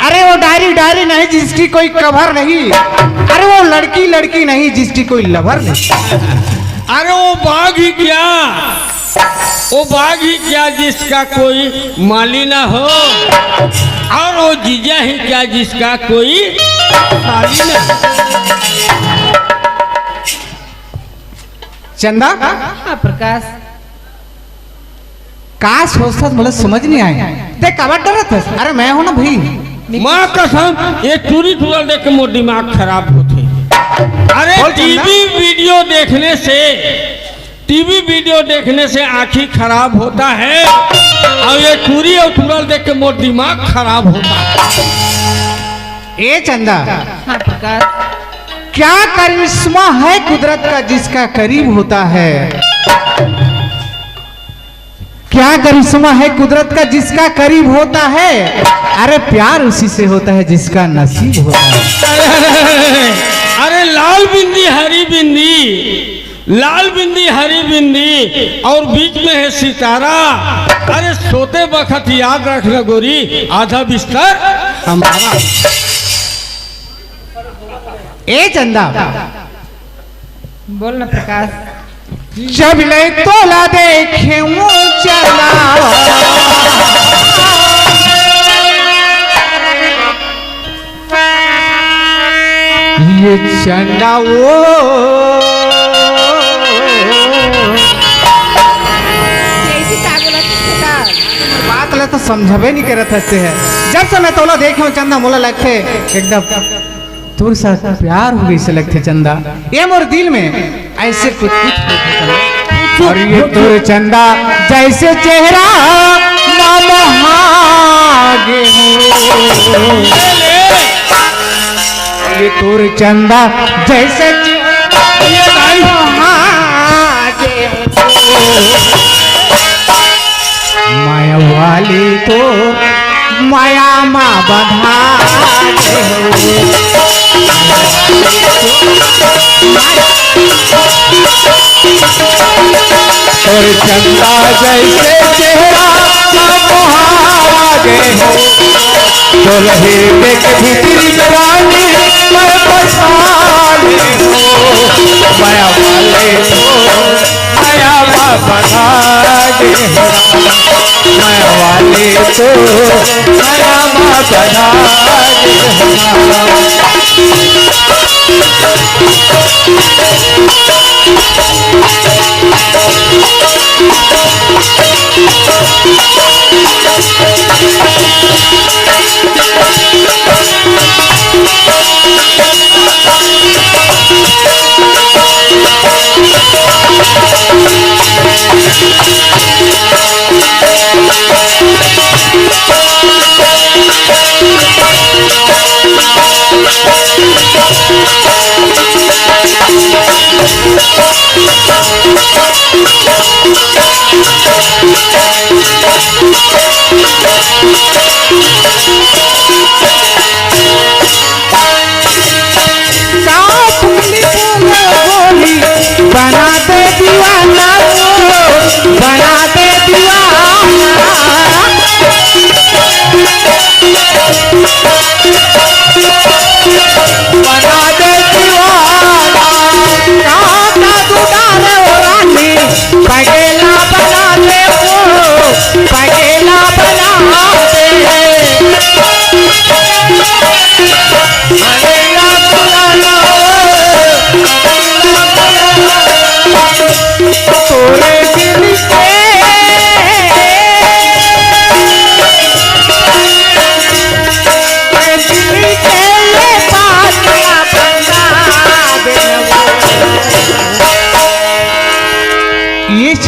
अरे वो डायरी, डायरी नहीं जिसकी कोई कवर नहीं। अरे वो लड़की, लड़की नहीं जिसकी कोई लवर नहीं। अरे वो बाघ ही क्या, वो बाघ ही क्या जिसका कोई माली ना हो, और वो जीजा ही क्या जिसका कोई साली ना हो। चंदा? हाँ, प्रकाश। का सोचथस, मोला समझ नहीं आए। ते काबर डरत हस? अरे, मैं हूं ना भाई। माँ कसम, ये टूरी टूरा देख के मोर दिमाग खराब होथे। अरे, बोल चंदा। टीवी वीडियो देखने से, टीवी वीडियो देखने से आँखी खराब होता है, और ये टूरी और टूरा देख के मोर दिमाग खराब होता है। ए चंदा, हाँ प्रकाश। क्या करिश्मा है कुदरत का जिसका करीब होता है? क्या करिश्मा है कुदरत का जिसका करीब होता है? अरे प्यार उसी से होता है जिसका नसीब होता है। अरे लाल बिंदी हरी बिंदी, लाल बिंदी हरी बिंदी और बीच में है सितारा। अरे सोते बखत याद रखना गोरी, आधा बिस्तर हमारा। ए चंदा, बोल ना प्रकाश। जब ले तोला देखे वो चला, ये चंदा वो। बात ला तो समझबे नहीं करत हसते है। जब से मैं तोला देखे हूँ चंदा, मोला लगथे एकदम तोर साथ प्यार हो गई से लगथे चंदा। ये मोर दिल में ऐसे कुछ कुछ होथे चंदा। और ये तोर चंदा जैसे चेहरा मा मोहा गे हूँ। ये तोर चंदा जैसे चेहरा मा मोहा गे हूँ। माया वाली तो माया मा बंधा दे हो। और चंदा जैसे चेहरा मा मोहा गे हो। तो रहे देख भीतरी रानी मैं बसा ले हो। माया वाले तो माया मा बंधा दे हो। माया वाले तो माया मा बंधा दे हो।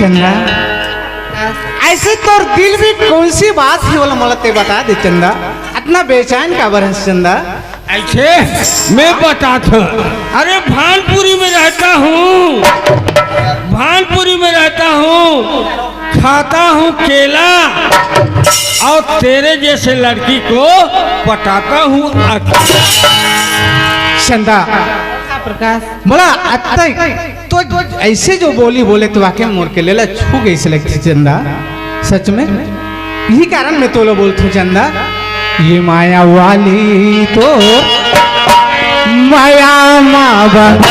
चंदा, ऐसे तोर दिल में कौन सी बात हे, बोला, मोला ते बता दे चंदा, अतना बेचैन काबर हस चंदा? ऐसे मैं बताता हूँ। अरे, भानपुरी में रहता हूँ, भानपुरी में रहता हूँ, खाता हूँ केला और तेरे जैसे लड़की को पटाता हूँ अकेला। चंदा, प्रकाश। मोला अतक तो ऐसे जो बोली बोले तो वाकई मोर के लेला छू गई से लगथे चंदा, सच में। यही कारण मैं तोला बोलथूं चंदा, ये माया वाली तो माया मा बना दे।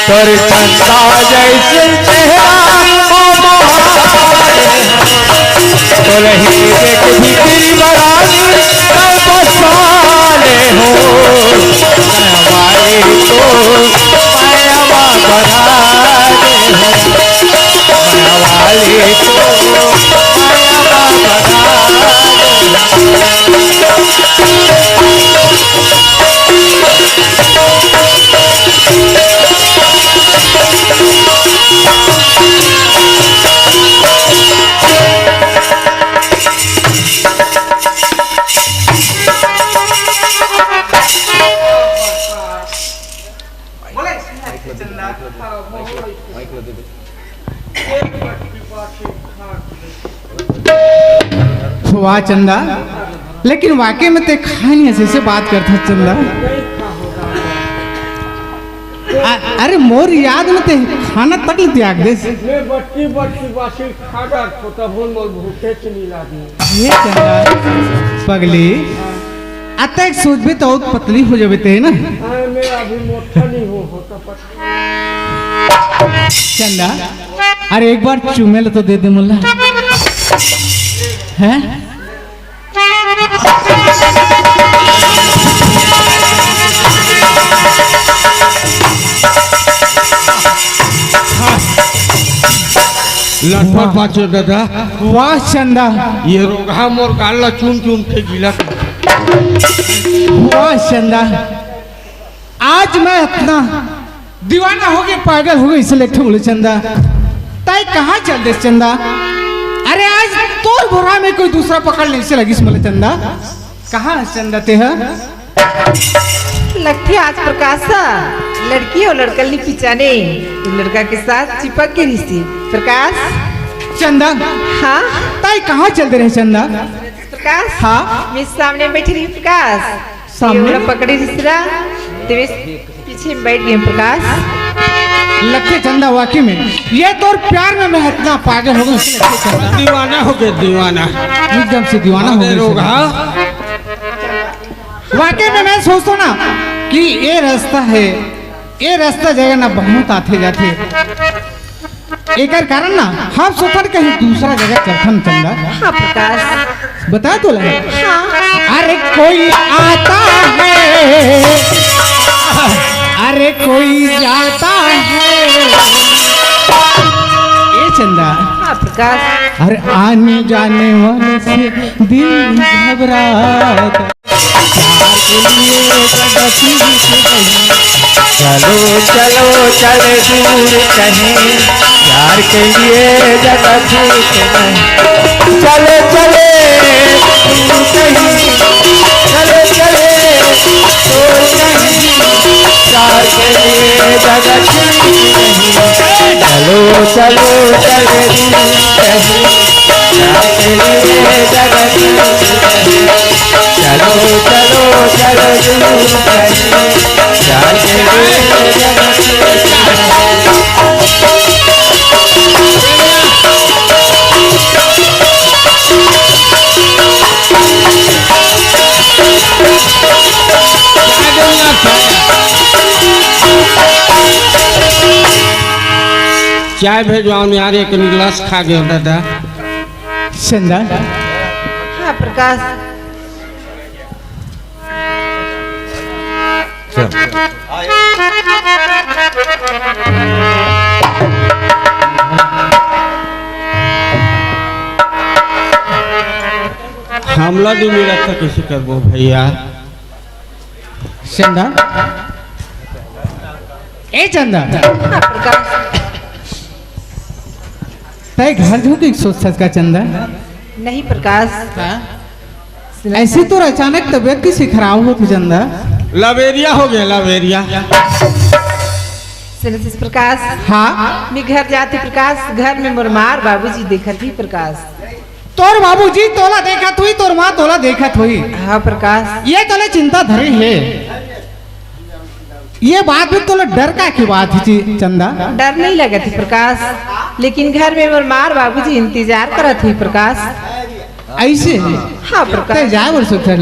तोर चंदा जैसे चेहरा ओ मोहारे, तोर हीरे के भीतरी बड़ा तब बसाले हो। माया वाली तो माया मा बना दे हो। माया वाली तो माया मा बना दे हो। वाह चंदा, लेकिन वाकई में ते खाए नहीं हस, ऐसे बात करथस चंदा। आ, अरे मोर याद में ते खाना तक ल त्याग देस। मैं बटकी बटकी बासी खा डारथों, तब मोर भूखे च नहीं लागे। ये चंदा पगली, अतक सोचबे तो अउ पतली हो जाबे ते ना। अरे मैं अभी मोटा नहीं हूँ, हो तो पतली। चंदा, अरे एक बार चूमे ल तो दे दे मोला। हैं? लठवा पाचो दादा। वाह चंदा। ये रोगहा मोर गाल ला चूम चूम के गीला कर। वाह चंदा, आज मैं अतना दीवाना हो गे, पागल हो गे, इसलिए एक ठो बोले चंदा, तैं कहाँ चल देस चंदा? अरे आज तोर भरा में कोई दूसरा पकड़ ले, इसे लगिस मोला चंदा। कहाँ हस चंदा ते ह? लगथे आज प्रकाश ह लड़की अउ लड़का ल नी पिचाने, तो लड़का के साथ चिपक के रिहिसे। प्रकाश। चंदा। हाँ? तैं कहाँ चल दे रहे चंदा? प्रकाश। हाँ? मैं सामने बैठी रही प्रकाश। सामने? ये वाला पकड़े रिहिस रा, तेरे पीछे में बैठ गए प्रकाश। लगथे चंदा वाकई में, ये तोर प्यार में मैं इतना पागल हो गया, लगथे चंदा। दीवाना हो गया, दीवाना। एकदम से दीवाना हो अरे गया रोगहा। चंदा। वाकई में मैं सोचता ना कि ये रास्ता है, ये रास्ता जगह ना बहुत आते जाते। एकर कारण ना हम सोचन कहीं दूसरा जगह चलथन चंदा। हाँ प्रकाश। बता तो ले। हाँ। अरे कोई आता है, अरे कोई जाता है। ए चंदा। हाँ प्रकाश। अरे आने जाने वाले से दिल घबराता। प्यार के लिए जगह ठीक नहीं। चलो चलो चल दूर कहीं, प्यार के लिए जगह ठीक नहीं। चलो चले दूर कहीं, चलो चले दूर कहीं, प्यार के लिए जगह ठीक नहीं। चलो चलो चल दूर कहीं, प्यार के लिए जगह ठीक नहीं। चलो चलो चलो दूर कहीं, प्यार के लिए जगह ठीक नहीं। चाय भेजवाओ न यार, एक गिलास खा गयो दादा। चंदा। हाँ प्रकाश। चल। हमला भी मिला था, कैसे करबो भैया? चंदा, ए चंदा, हाँ, प्रकाश। तय घर झोंके सोचत हस का चंदा? नहीं प्रकाश। हाँ? ऐसी तो अचानक तबीयत किसे खराब होत हे चंदा? लवेरिया हो गया, लवेरिया। सुनत हस प्रकाश। हाँ। मैं घर जात हँव प्रकाश, घर में मोर माँ बाबूजी देखत ही प्रकाश। तोर बाबूजी तोला देखत होही, तोर माँ तोला देखत होही। हाँ प्रकाश। ये तोला चिंता धरे हे। ये बात में तोला डर का की बात हे ची-, चंदा? डर नहीं लगत हे प्रकाश, लेकिन घर में मोर माँ बाबूजी इंतजार करत हे प्रकाश। ऐसे? हाँ प्रकाश। तय जाए बर सोचत हस?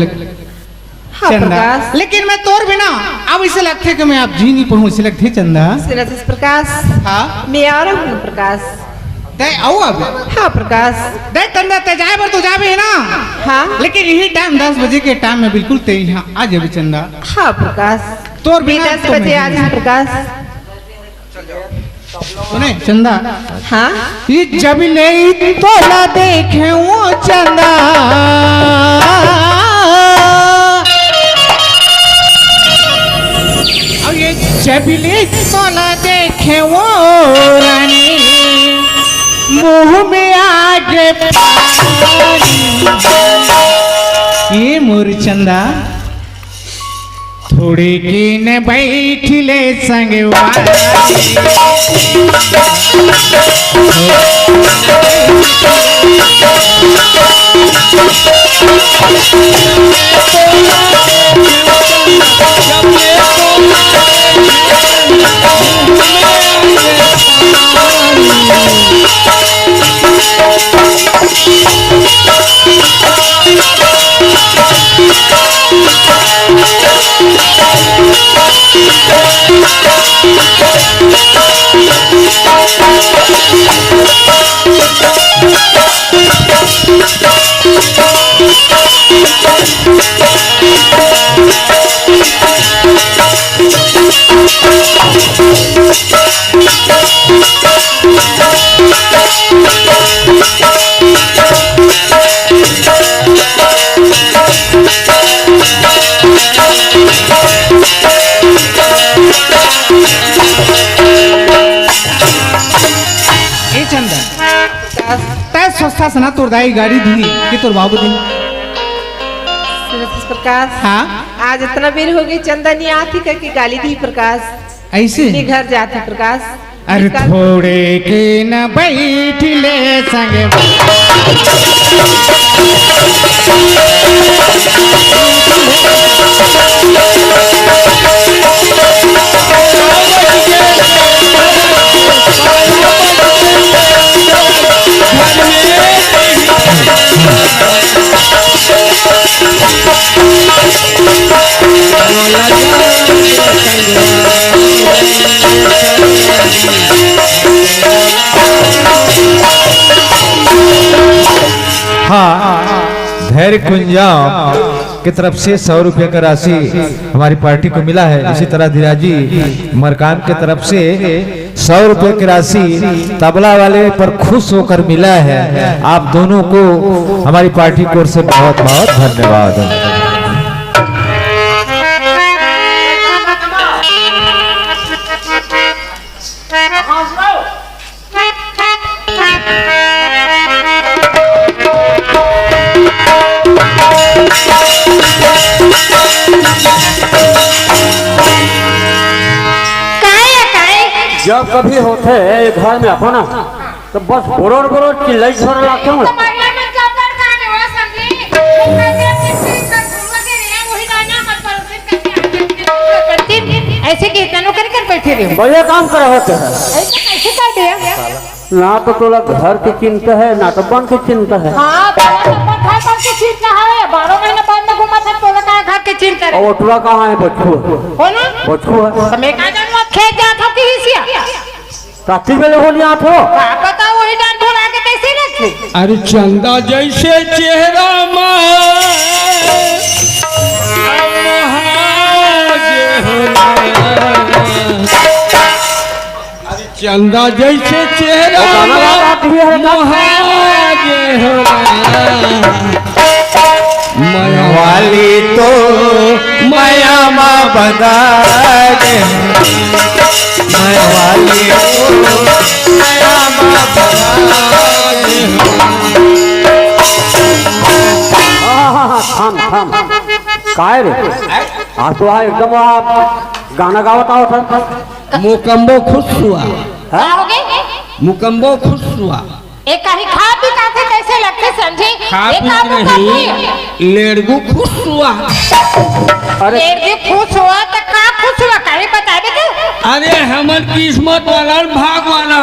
हाँ, चंदा, प्रकाश। लेकिन मैं तोर बिना अब ऐसे लगथे कि मैं अब जी नहीं पाहूँ, ऐसे लगथे चंदा। सुनत हस प्रकाश। हाँ? मैं आ रहा हूँ प्रकाश। तय आऊ अब? हाँ प्रकाश। देख चंदा, तय जाए बर तो जाबे ना। हाँ। लेकिन यही टाइम, दस बजे के टाइम में बिल्कुल तय यहाँ आ जाबे चंदा। हाँ प्रकाश। तोर मैं बिना दस तो बजे मैं आ जाऊँ प्रकाश। सुने चंदा। हाँ? ये जब ले तोला देखे वो चंदा, अब ये जब ले तोला देखे वो रानी, मुँह में आगे पानी। ये मोर चंदा, थोड़े किन बैठ ले संगवारी। ए चंदा, तय सोचथस ना तोर दाई गाड़ी दिही कि तोर बाबू दिही? सुनत हस प्रकाश। हाँ? आज इतना बेर हो गई, चंदा नहीं आती करके गाली दी प्रकाश। ऐसे? मैं घर जाती प्रकाश। अरे निकाल। थोड़े के न बैठ ले संग। हाँ, धैर्य कुंजाम की तरफ से सौ रुपये का राशि हमारी पार्टी को मिला है। इसी तरह धीराजी मरकाम की तरफ से सौ रुपये की राशि तबला वाले पर खुश होकर मिला है। आप दोनों को हमारी पार्टी की ओर से बहुत बहुत धन्यवाद। काहे या काहे? जब कभी होथे ये घर में अपन, तो बस बरोर बरोर चिल्लाई झगड़ा लागथे। तो महिला मन का अपन कहाँ ने हुआ समझी? वो कैसे अपने पीठ पर घुड़वा के रहे, वही गाना मत करो, फिर कैसे आगे करती? ऐसे के इतना नौकरी कर बैठे रहे। बढ़िया काम करा होते हैं। ऐसे कैसे कर दिया? ना तो तोला घर की चिंता है, ना तो बन की चिंता है। हाँ, तोला तो अपन घर पर की चिंता है, बारह महीना बाद में घूमा था, तोला कहाँ घर की चिंता है? और ओटवा कहाँ है, बच्चू? हो ना? बच्चू है। तो मैं कहाँ जानू, आप खेत जात हो कि हिसिया? रात्रि में लोगों ने आप हो? का पता, वही जान भुला के कैसे रखे? अरे चंदा जैसे चेहरा मा, अरे चंदा जैसे चेहरा वो गाना मा गाता भी है ना? मोहा गे हो ना। मया वाली तो मया मा बंधा गे। मया वाली तो मया मा बंधा गे। हाँ, हाँ, हाँ, हाँ, थाम, थाम। काय रे? आज तो हा एकदम हा गाना गावत आवत हा। मोकम्बो खुश हुआ। का होगे? मोकम्बो खुश हुआ। ए, कहीं खा पी खाथे, कैसे लगथे समझे? खा ए, पी का नहीं, मुकम्बो? लेड़गू खुश हुआ। अरे। लेड़गू खुश हुआ त का खुश हुआ, कहीं बताबे तो? अरे, हमर किस्मत वाला, भाग वाला।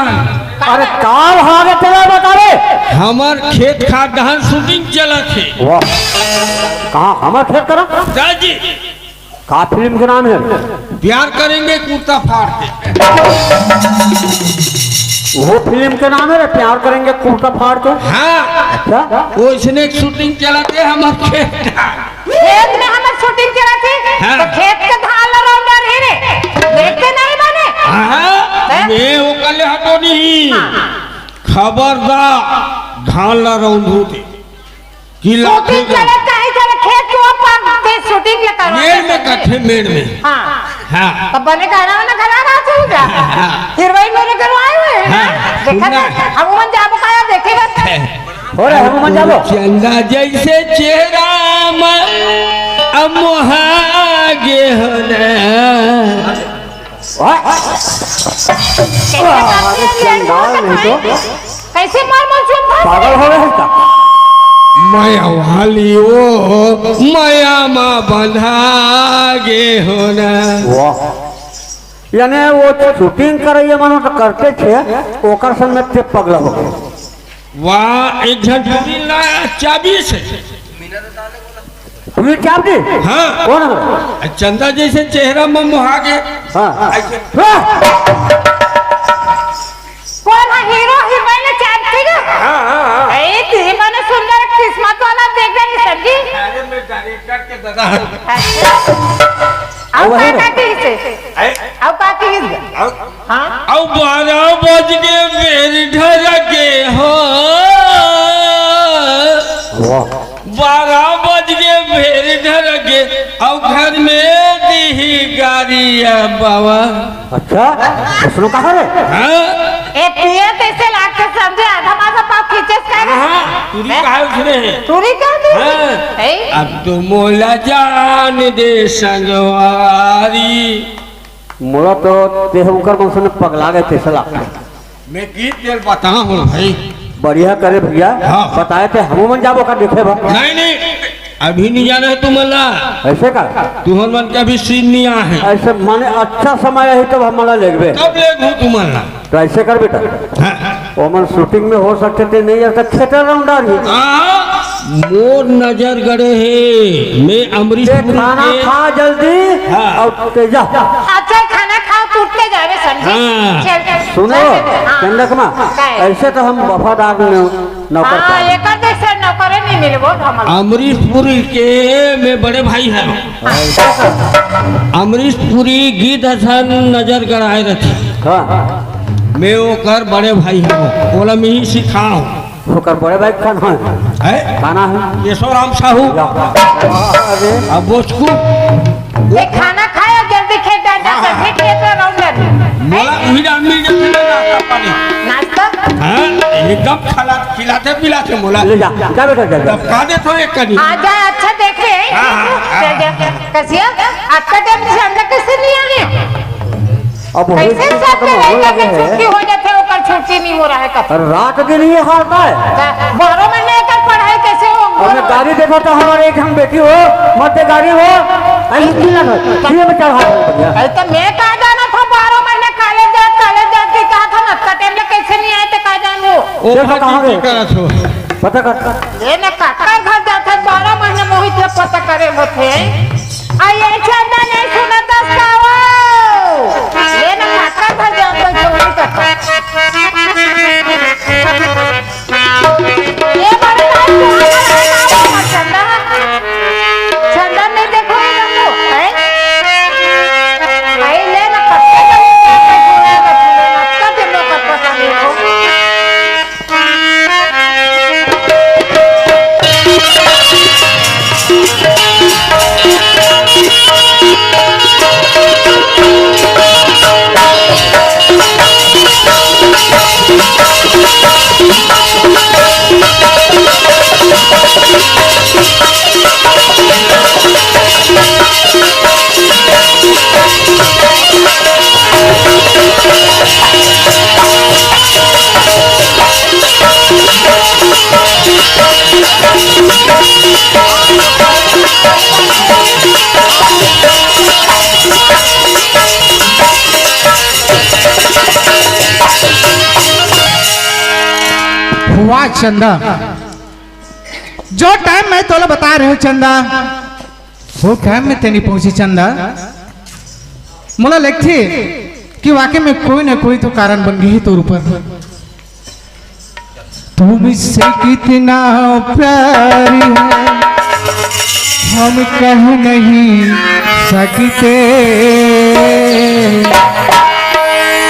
अरे, का भाग हे तेला बता रे। हमर खेत खार धान shooting चलत हे। वाह। कहाँ हमर खेत करा? दाजी। का फिल्म के नाम हे? प्यार करेंगे कुर्ता फाड़ के। वो फिल्म के नाम हे रे, प्यार करेंगे कुर्ता फाड़ के? हाँ। अच्छा। वो इसने एक shooting चलत हे हमर खेत। खेत में हमर shooting चलत हे, हाँ। तो खेत के धान ला रौंदा रही रे। देखते नहीं बने। हाँ, हैं? मैं वो कल हटो नहीं। हाँ। खबरदार, धान ला रौंदहू ते। कि लाखे shooting में। चले, चाहे चले, खेत के ऊपर ते shooting ले करो। मेड़ में कथे, मेड़ में। हाँ। हाँ। तब बने गाना वाना घला रहा तू जा। हाँ। फिर वही मेरे घर आए हुए हैं ना। हाँ, देखा सुनना ना, है। हम मन जाबो काया देखेगा। हो रे, हम मन जाबो। चंदा जैसे चेहरा मा अब मोहा गे हो ना। वाह। कैसे वाह, करते हैं अरे ये लोग? चंडाल नहीं तो। कैसे मार मार चुप है? पागल हो गए हैं क्या? मया वाली ओ मया मा बंधा गे हो ना। वाह। यानी वो shooting करैया मानो तो करते थे, ओकर संग में ते पगला हो गए। वाह, एक झन टूरी ला चाबी से। टूरी चाबी? हाँ। कौन है? चंदा जैसे चेहरा में मोहा के। हाँ। ऐसे। हाँ। कौन है हीरो, हीरोइन चाबी के? हाँ, हाँ, हाँ। ए, ती माने सुंदर किस्मत वाला देख रहे हैं सर जी। अरे, मैं director के दादा हूँ। अच्छा। अब वही का ना। का कही से? ऐ? अब का कही से? अब हाँ? अब बारह बज के बेर ढर गे हो। वाह। बारह बज के बेर ढर गे, अब घर में दीही गारी बाबा। अच्छा, उसने कहा रे? हाँ? ए पिए तैसे लागथे समझे, आधा माथा पाव खींचे से करे। हाँ, टूरी मैं? कहा उसने? टूरी कहा तू? हाँ। ए? अब तो मोला जान दे संगवारी। मोला तो ते ह उकर मन से पगला गए तैसे लागथे। मैं गीत तेल बताऊं भाई। बढ़िया करे भैया, हाँ। बताए थे हम मन जाबो का देखे बा। नहीं, नहीं, अभी नहीं जाना है तुमन ला। ऐसे का? तुमन मन के अभी सीन नहीं आया है। ऐसे माने अच्छा समय आही तब हमन ला लेगबे। तब लेगहूं तुमन ला। तो ऐसे कर बेटा। हाँ। ओमन shooting में हो सकथे ते नहीं, ऐसा खेतर राउंड आ रही। हाँ। मोर नजर गड़े हे, मैं अमरीश ते पुरी खाना के खा जल्दी हाँ। और ते जा। अच्छा, खाना खाओ, टूटते जावे समझे। हाँ। चल, चल, सुनो, चल, चल, हाँ। चंद्रमा, काय? ऐसे तो हम वफादार न-, नौकर हाँ, पाए। एकर जैसे नौकरे नहीं मिलबो हमन। अमरीश पुरी के मैं बड़े भाई हूँ। हाँ। अमरीश पुरी गीत असन नजर गड़ाए रथे। हाँ। मैं ओकर बड़े भाई हूँ, ओला मैं ही सिखाऊँ। ओकर बड़े भाई के का नाम है? हैं? का नाम है? केशवराम साहू। या। अरे। अब बोचकू। ये खाना खाया, जल्दी खेत जा, जा, हाँ, हाँ। सब्जी खेत में रहूं जल्दी। मोला हैं? मिल जा, मिल जा, मिल जा, नाश्ता पानी। नाश्ता? हाँ, एकदम खिला, खिलाते पिलाते मोला। ले जा, जा बेटा, जा, जा। तब का दे तो एक कनी। आ जा, अच्छा देख रहे हैं। हाँ, हाँ, हाँ, चल जा। हाँ। कसिया, आपका टाइम से अंदर कैसे नहीं आ गया? अब वही कैसे चीज सब खत्म के होने लइका लगे के हैं। छुट्टी हो जाथे, ओकर छुट्टी नहीं हो रहा है कब? अरे रात दिन ही हालता है। का-, बारह महीने एकर पढ़ाई कैसे हो? अब मैं गाड़ी देखा तो हमारे एक हम बेटी हो, मत दे गाड़ी हो, अरे इसकी ना हो, ये में चढ़ा दे भैया। अरे तो मैं कहा जाना था, बारह महीने कॉलेज जा, कॉलेज जा के कहा था ना, कटे में कैसे नहीं आए तो कहा जान वो। ओ देखो भाई कहाँ की गए? करत हो? पता कर। ये ना काकर घर जाथे, बारह महीने मोहित ले पता करे होथे। आ ये चंदा नहीं सुनत हस का वो? ये ना काकर घर जाथे, चोरी करता। ये बड़े भाई को आ रहा है ना वो चंदा? चंदा नहीं देखो ये लोग को, हैं? आई ले ना कत्ते का ये क्या कर रहा है, कत्ते का वाह चंदा, जो टाइम मैं तोला बता रहे हूँ चंदा, वो टाइम में तें नइ पहुंचे चंदा। मोला लगथे कि वाकई में कोई ना कोई तो कारण बन गई है तोर ऊपर। तुमसे कितना प्यार है, हम कह नहीं सकते।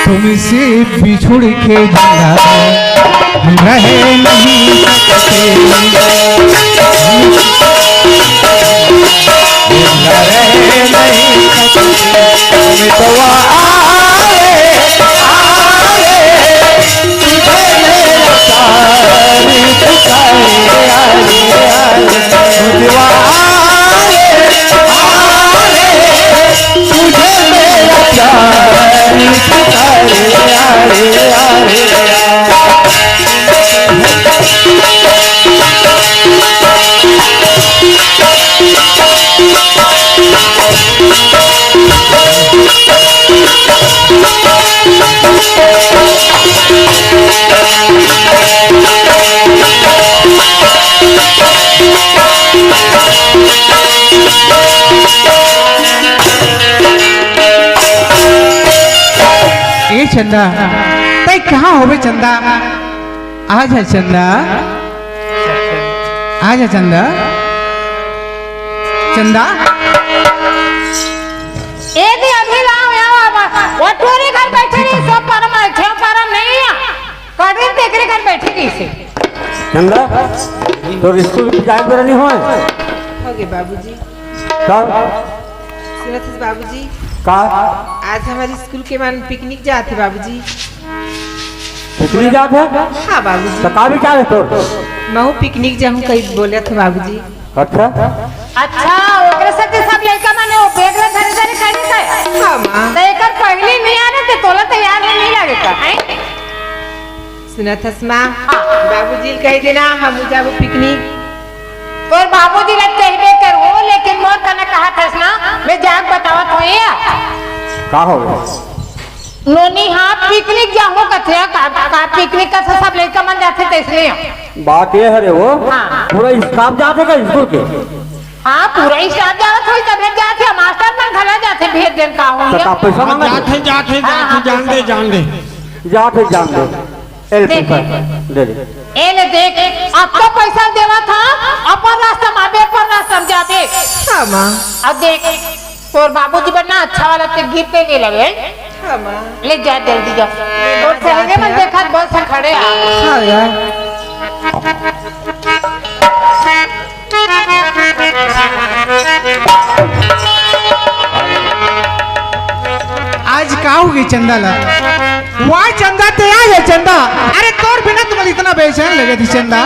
तुमसे बिछुड़ के जिंदा हम रह नहीं सकते। जिंदा रह नहीं सकते। हम तो आए, आए, तुझे मेरा प्यार पुकारे, आए, आए, तुझे आए, आए, तुझे मेरा प्यार पुकारे, आए, आए, आए। ए चंदा, तैं कहाँ होबे चंदा? आ जा चंदा, आ जा चंदा, चंदा। ए दे अभी लाओ, आओ, आओ, आओ। वो टोरी घर बैठे रही, सब परम है, छह परम नहीं है। कभी तेकरे घर बैठे रही से। चंदा, तोर स्कूल के जाए बेरा नहीं होय? हो गए बाबूजी। का? सुनत हस बाबूजी? का? आज हमर स्कूल के मन पिकनिक जात हे बाबूजी। पिकनिक जात हे? हाँ बाबूजी। तो का विचार हे तोर? महूँ पिकनिक जाहूँ कही बोलत हे बाबूजी। अच्छा। अच्छा, ओकरे साथे सब लइका मन ओ बैग ला धरे धरे खड़े हे। हाँ माँ। तो एकर पहली नहीं आने ते तोला तैयार नहीं लगे का, हैं? सुनत हस माँ? हाँ। बाबूजी ल कह देना, हम जाबो पिकनिक। तोर बाबूजी ला कहबे करहूँ, लेकिन मोर कने कहत हस ना, मैं जाके बतावत हूँ ये। का हो गया? नोनी, हाँ, पिकनिक जाहूँ कथे, का, का पिकनिक का सब लइका मन जाथे तइसने। बात ये हरे वो, हाँ। पूरा स्टाफ जाथे का स्कूल के? हाँ, पूरा स्टाफ जावत होही, तब ले जाथे, मास्टर मन घला जाथे, भेज देन का हो तो गया? का पैसा मांगा? जाथे, जाथे, हाँ, जाथे, हाँ, जान दे, जान दे। जाथे, जान दे। ए ले देख। पैसा, दे दे। ए ले देख, अब तो पैसा देवत हा, अपन रास्ता में आबे, अपन रास्ता में जाबे। हाँ, माँ। अब देख, तोर बाबूजी बर ना अच्छा वाला ते गिफ्ट ले लेवे। हाँ, माँ। ले जा जल्दी जा। तोर सहेली मन देखत बस खड़े आ। हाँ, यार। आज का हो गई चंदा ला? वाह चंदा, ते आ जा चंदा। अरे तोर बिना तुमन इतना बेचैन लगे थी चंदा।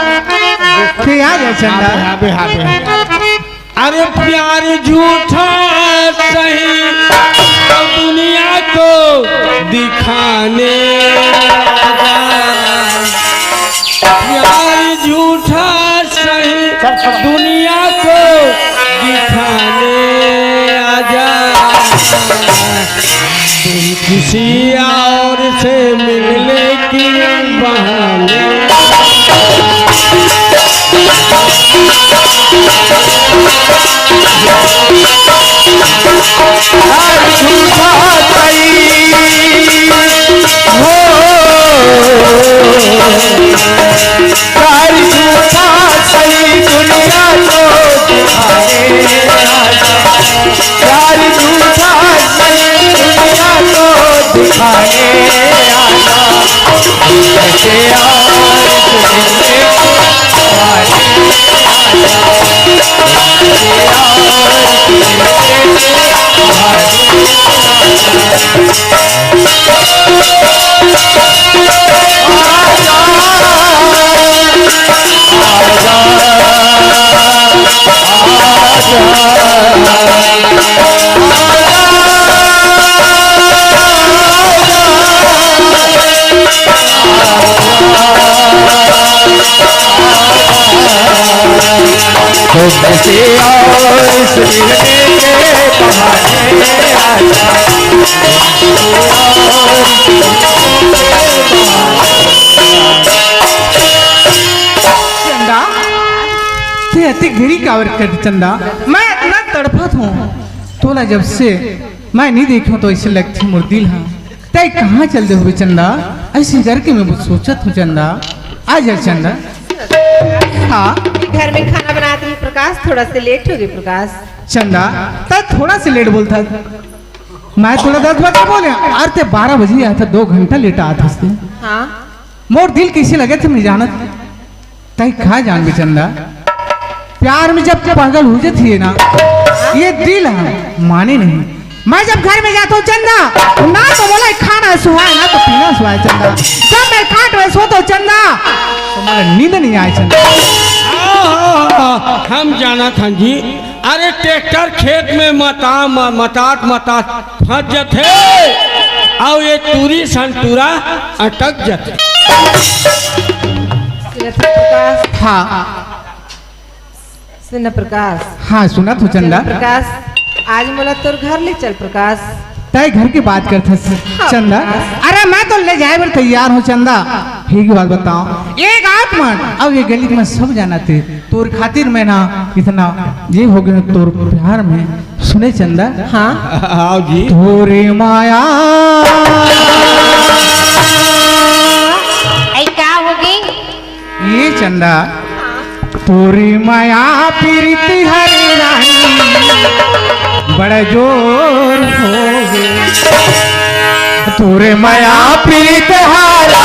ते आ जा चंदा। हाँ बे, हाँ बे, हाँ बे। अरे प्यार झूठा सही तो दुनिया को दिखाने आजा। प्यार झूठा सही दुनिया को दिखाने आजा। तुम किसी और से मिलने की बहाने। प्यार झूठा सही, हो, प्यार झूठा सही दुनिया को दिखाने आजा। प्यार झूठा सही दुनिया को दिखाने आजा। कैसे और तुझे आने आजा। कैसे और तुझे आने आजा। तुमसे और सुनने के बहाने आजा। देरी काबर कर चंदा, मैं इतना तड़फत हूँ। तोला जब से मैं नहीं देखी हूँ तो ऐसे लगथे मोर दिल हा। तै कहाँ चल दे होबे चंदा? ऐसे करके मैं बहुत सोचत हूँ चंदा। आ जा चंदा। हाँ। घर में खाना बनाते ही प्रकाश थोड़ा से लेट हो गए प्रकाश। चंदा, तै थोड़ा से लेट बोलता। मैं थोड़ा दस बजे बोले, अरे ते बारह बजे आया था, दो घंटा लेट आया था। हाँ। मोर दिल कैसे लगे थे मैं जानत। तै का जानबे चंदा, प्यार में जब पागल हो जाती है ना, ये दिल है माने नहीं। मैं जब घर में जाता हूँ चंदा, ना तो बोला खाना सुहाए, ना तो पीना सुहाए चंदा। जब मैं खाट में सोता हूँ चंदा, तो मोला नींद नहीं आए चंदा। हम जाना था जी। अरे ट्रैक्टर खेत में मता म- मतात मतात फंस जथे, और ये टूरी संटूरा अटक जथे। प्रकाश, हाँ। सुन प्रकाश। हाँ, सुनत हूँ चंदा। प्रकाश, आज मोला तोर घर ले चल प्रकाश। तय घर की बात करथस चंदा। अरे मैं तो ले जाए बर तैयार हूँ चंदा। एक बात बताओ, एक आत्मा अब ये गली में सब जाना थे, तोर खातिर मैं ना इतना ये हो गया तोर प्यार में। सुने चंदा। हाँ। आओ जी। तोरे माया ऐ का होगे? ये चंदा, तोरी माया प्रीति हरे रानी बड़ा जोर होगे। तोरे माया प्रीत हरा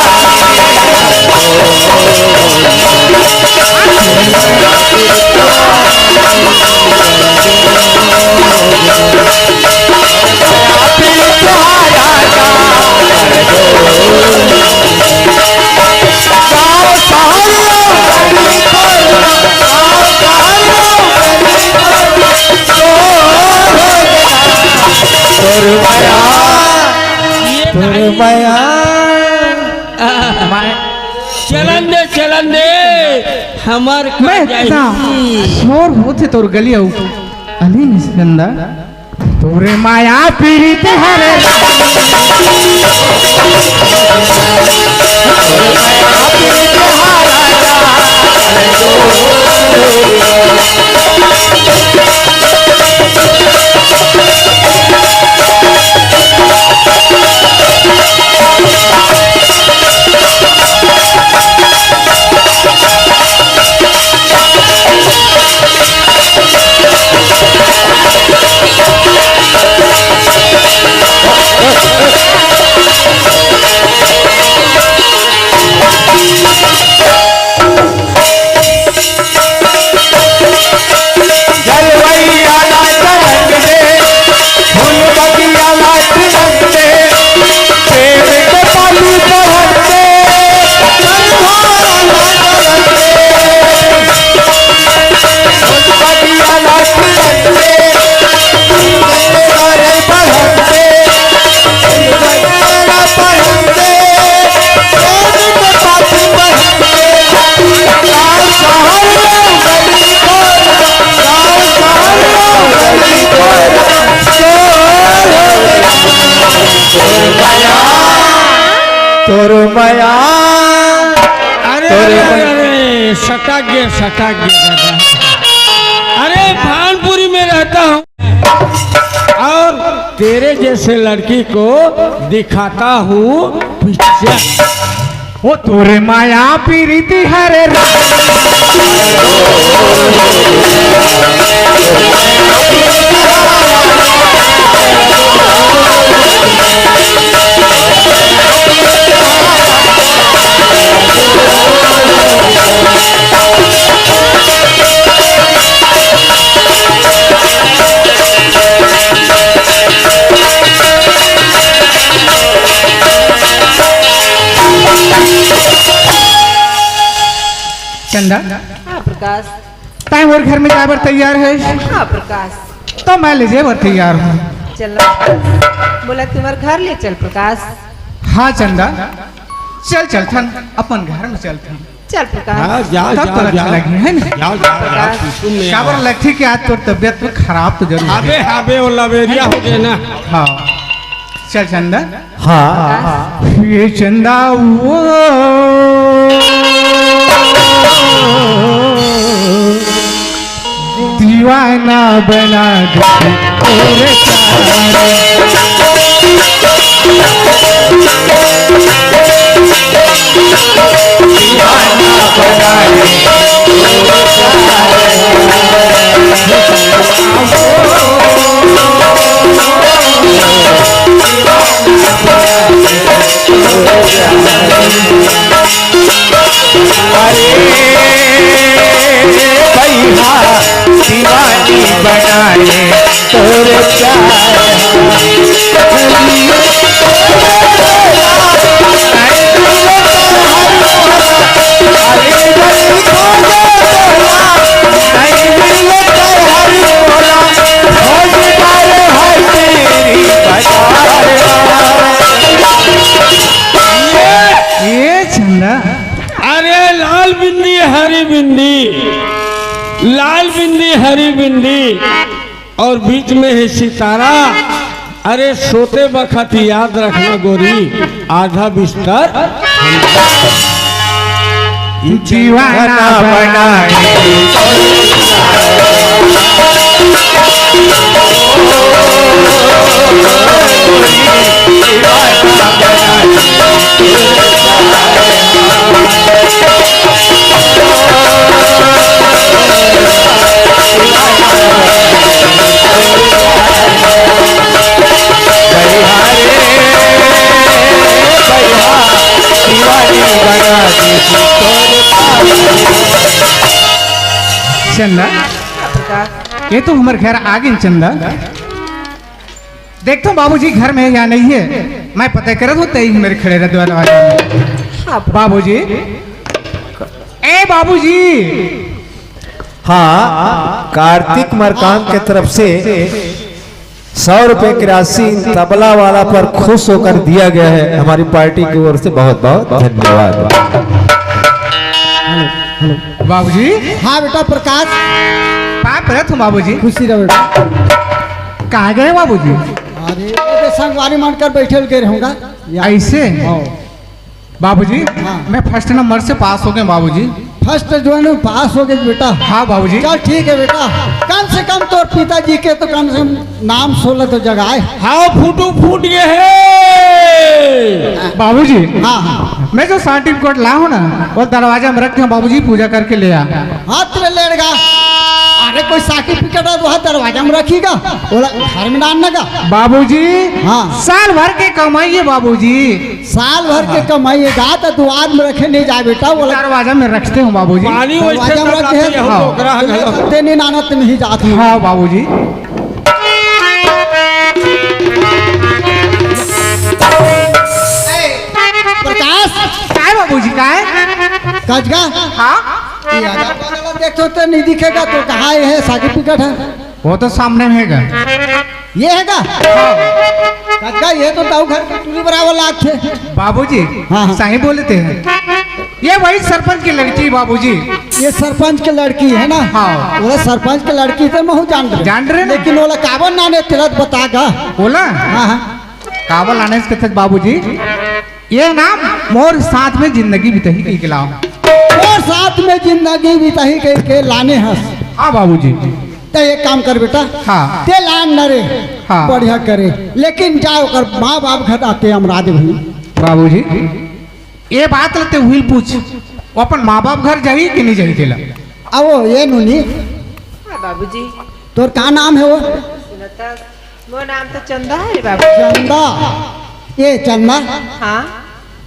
चलन दे, चलन दे, हमर का मैं जाही। इतना शोर होथे तोर गली अउ अली निस्कंदा। तोरे माया पीड़ित हरे। तोर मया। अरे, अरे, अरे, सटक गए, सटक गए दादा। अरे, भानपुरी में रहता हूँ और तेरे जैसे लड़की को दिखाता हूँ पिक्चर। ओ तोरे माया पीरिति हरे। चंदा। हाँ प्रकाश। तय मोर घर में जाए बर तैयार है। हाँ प्रकाश। तो मैं ले जाए बर तैयार हूँ। चल ना प्रकाश। बोला तुम्हारे घर ले चल प्रकाश। हाँ चंदा, चल चलथन, अपन घर में चलथन। चल प्रकाश। हाँ, जाओ, तब जाओ, तो अच्छा जाओ। लगी है ना। जाओ, जाओ, जाओ, कुसुम में काबर आओ। लगथे कि आज तोर तबियत तो खराब तो जरूर अबे, है। अबे, वो लवेरिया हो गए ना। हाँ, चल चंदा। हाँ। ये चंदा वो दीवाना बना दे तोरे प्यार। दीवाना बना दे तोरे प्यार। अरे भैया, दीवानी बनाए तोरे प्यार। ये चंदा, अरे लाल बिंदी हरी बिंदी, लाल बिंदी हरी बिंदी, और बीच में है सितारा। अरे सोते बखत याद रखना गोरी, आधा बिस्तर दीवाना बनाए। चंदा, ये तो हमर घर आ गे चंदा। देखथों बाबूजी घर में हे या नहीं हे, मैं पता करत हों, तहीं मेर खड़े रह दरवाजा में। हाँ। बाबूजी, ए बाबूजी। हाँ, कार्तिक मरकाम के तरफ से सौ रुपए की राशि तबला वाला पर खुश होकर दिया गया है हमारी पार्टी की ओर से। बहुत बहुत धन्यवाद। बाबूजी। हाँ बेटा प्रकाश। पाँव परत हों बाबूजी। खुशी रहो बेटा। कहाँ गए बाबूजी? अरे, ये तो संगवारी मानकर बैठे के रहूंगा। ऐसे? हाँ। बाबूजी, हाँ। मैं फर्स्ट नंबर से पास हो गए बाबूजी। फर्स्ट जो है ना, पास हो गए बेटा। हाँ बाबूजी। चल ठीक है बेटा, कम से कम तोर पिताजी के तो कम से कम नाम सोलह तो जगाए। हाँ, फूटू फूट गए है। बाबूजी, हाँ, हाँ। मैं जो सर्टिफिकेट ला हूँ ना, वो दरवाजा में रख के बाबूजी पूजा करके ले आ। हाथ में लेड़गा। अरे कोई सर्टिफिकेट है तो वहाँ दरवाजा में रखीगा, बोला घर में डालने का। बाबूजी, हाँ। साल भर के कमाई है बाबूजी। साल भर के कमाई है, गा तो दुआर में रखे नहीं जाए बेटा, बोला दरवाजा में रखते हों बाबूजी। पानी वैसे दरवाजा में सब रखे लाते हैं। हो, हाँ। ओकरा घर। तेने नानत में ही जात हूँ। हाँ बाबूजी। ए, प्रकाश। काय बाबूजी, काय? कजगा? हाँ? ये आधा पागल देखो तो नहीं दिखेगा, तो कहाँ ये है, सर्टिफिकेट है? वो तो सामने में हैगा। ये हैगा? हाँ। कजगा, ये तो ताऊ घर के टूरी बराबर लागथे। बाबूजी, हाँ, हाँ। सही बोलते हैं। ये वही सरपंच की लड़की बाबूजी। ये सरपंच की लड़की है ना? हाँ। बोला सरपंच की लड़की तो महू जान रहे। जान रहे ना? लेकिन बोला काबर नाने तिलक बता गा। बोला? हाँ, हाँ। काबर लाने इसके तक बाबूजी? ये नाम मोर साथ में जिंदगी बिताही कह के लाओ। मोर साथ में जिंदगी बिताही कह के लाने हस। हाँ बाबूजी। तो एक काम कर बेटा। हाँ। ते लान न रे। हाँ। बढ़िया करे। लेकिन जाओ कर माँ बाप घर आते हम राज भाई। बाबूजी, ये बात ल ते उही ल पूछ, वो अपन माँ बाप घर जाही कि नहीं जाही तेला? आवो, ये नूनी। हाँ बाबूजी। तोर का नाम है वो? सुनता, वो नाम तो चंदा है रे बाबू। चंदा? ये चंदा? हाँ।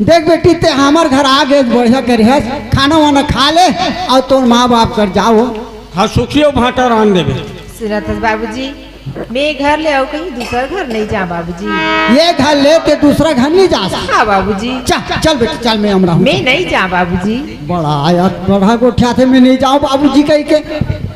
देख बेटी, ते हमर घर आ गे, बढ़िया करे हस, खाना वाना खा ले, अउ तोर माँ बाप कर जाओ। हाँ, सुखियो भाटा रान देबे। सुनत हस बाबूजी, मैं घर ले अउ कहीं दूसर घर नहीं जा बाबूजी। ये घर ले ते दूसरा घर नहीं जा। हाँ बाबूजी। चल, चल बेटी, चल, मैं हमरा हूँ। मैं नहीं जा बाबूजी। बड़ा आया, बड़ा गोठिया थे, मैं नहीं जाऊँ बाबूजी कह के।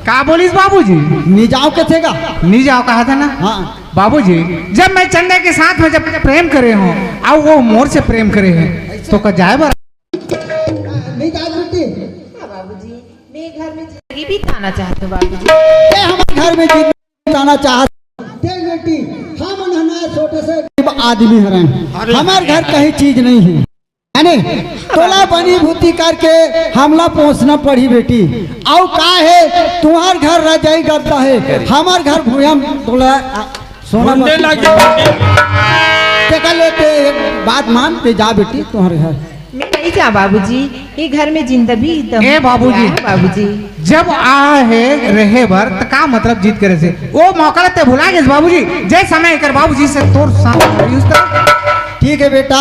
का बोलिस बाबूजी? नहीं जाओ के थे का? नहीं जाओ कहा था ना? हाँ। बाबूजी, जब मैं चंदा के साथ में जब प्रेम करे हूँ, अउ वो मोर से प्रेम करे है, तो का जाए बर? नहीं जाए बेटी। हाँ बाबूजी, मैं घर में जिंदगी बिताना चाहती हूँ बाबूजी। ये हमारे घर में जिंदगी बिताना चाहत। देख बेटी, हम ना छोटे से गरीब आदमी हरन। अरे। हमारे घर कहीं चीज नहीं है। है नहीं? तोला बनी भूती करके हमला पोसना पड़ी बेटी। अउ का हे, तुम्हार घर रजाई गद्दा हे, हमर घर भुइयां तोला, आ, सोना ढूंढे बत्ती लगे। तेकर ले ते एक बात मान, ते जा बेटी तुम्हार घर। मैं नहीं जा बाबूजी, ये घर में जिंदा भी तो ए बाबूजी। क्या है बाबूजी? जब आ हे रहे बर, त का मतलब जिद करे से? ओ मौका ल ते भुला गेस बाबूजी, जे समय एकर बाबूजी से तोर साथ रहिस त। ठीक है बेटा,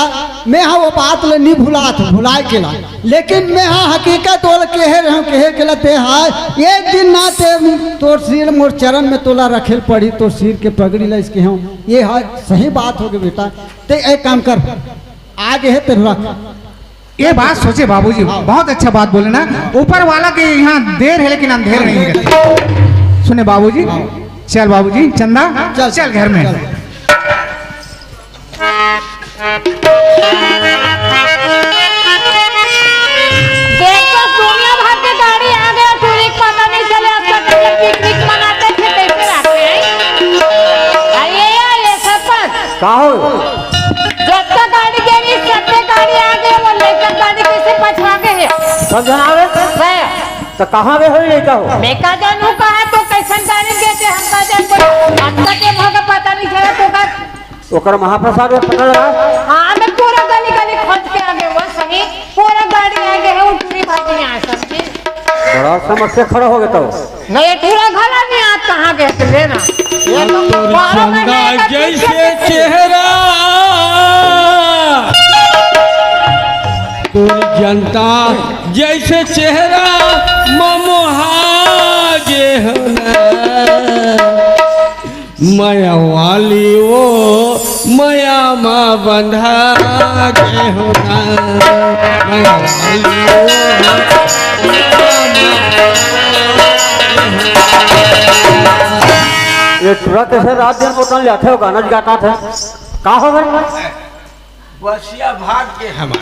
मैं हा वो बात ल नी भुलात, भुलाए के ला, लेकिन मैं हा हकीकत ओला कहे रहूं, कहे के ला ते हा एक दिन ना ते तोर सिर मोर चरण में तोला रखेल पड़ी, तोर सिर के पगड़ी ला इसके हम, ये हा सही बात हो गई बेटा। ते एक काम कर, आगे है तेरे रख। ये बात सोचे बाबूजी, बहुत अच्छा बात बोले ना। ऊपर वाला के यहाँ देर है लेकिन अंधेर नहीं है। सुने बाबूजी, चल बाबूजी, चंदा, चल, चल घर में। चल। देख तो दुनिया भर के गाड़ी आ गया, टूरी के पता नहीं चले, अब तक ये पिकनिक मनाते थे, कैसे रहते हैं? अरे ये, ये सरपंच। का हो? जब तक गाड़ी देनी, सबके गाड़ी आ गए, वो लेकर गाड़ी कैसे पछवा गए हैं? सब जन आवे? है। तो कहाँ गए हो लेकर हो? मैं का जानू कहाँ तो कैसन गाड़ी देते, हम का जान कोई। अब तक ये भागा पता नहीं चला तो का। ओकर महाप्रसाद में पकड़ रहा। हाँ, मैं पूरा गली गली खोज के आ गए, वो सही। पूरा गाड़ी आ गए है, उठनी भागी यहाँ सब जी। बड़ा समस्या खड़ा हो गया तो। नहीं, पूरा घर आदमी आज कहाँ गए थे लेना? ये तो तोर बारह महीने चंदा का जैसे पीछे चेहरा, तोर जनता जैसे चेहरा ममोहा गे हो ना। मया वाली वो मया मा बंधा गे हो ना। मया वाली वो ये टुरा कैसे रात दिन बोतल जाथे हो, गाना गाता था। का हो गए? बसिया भाग के हमार।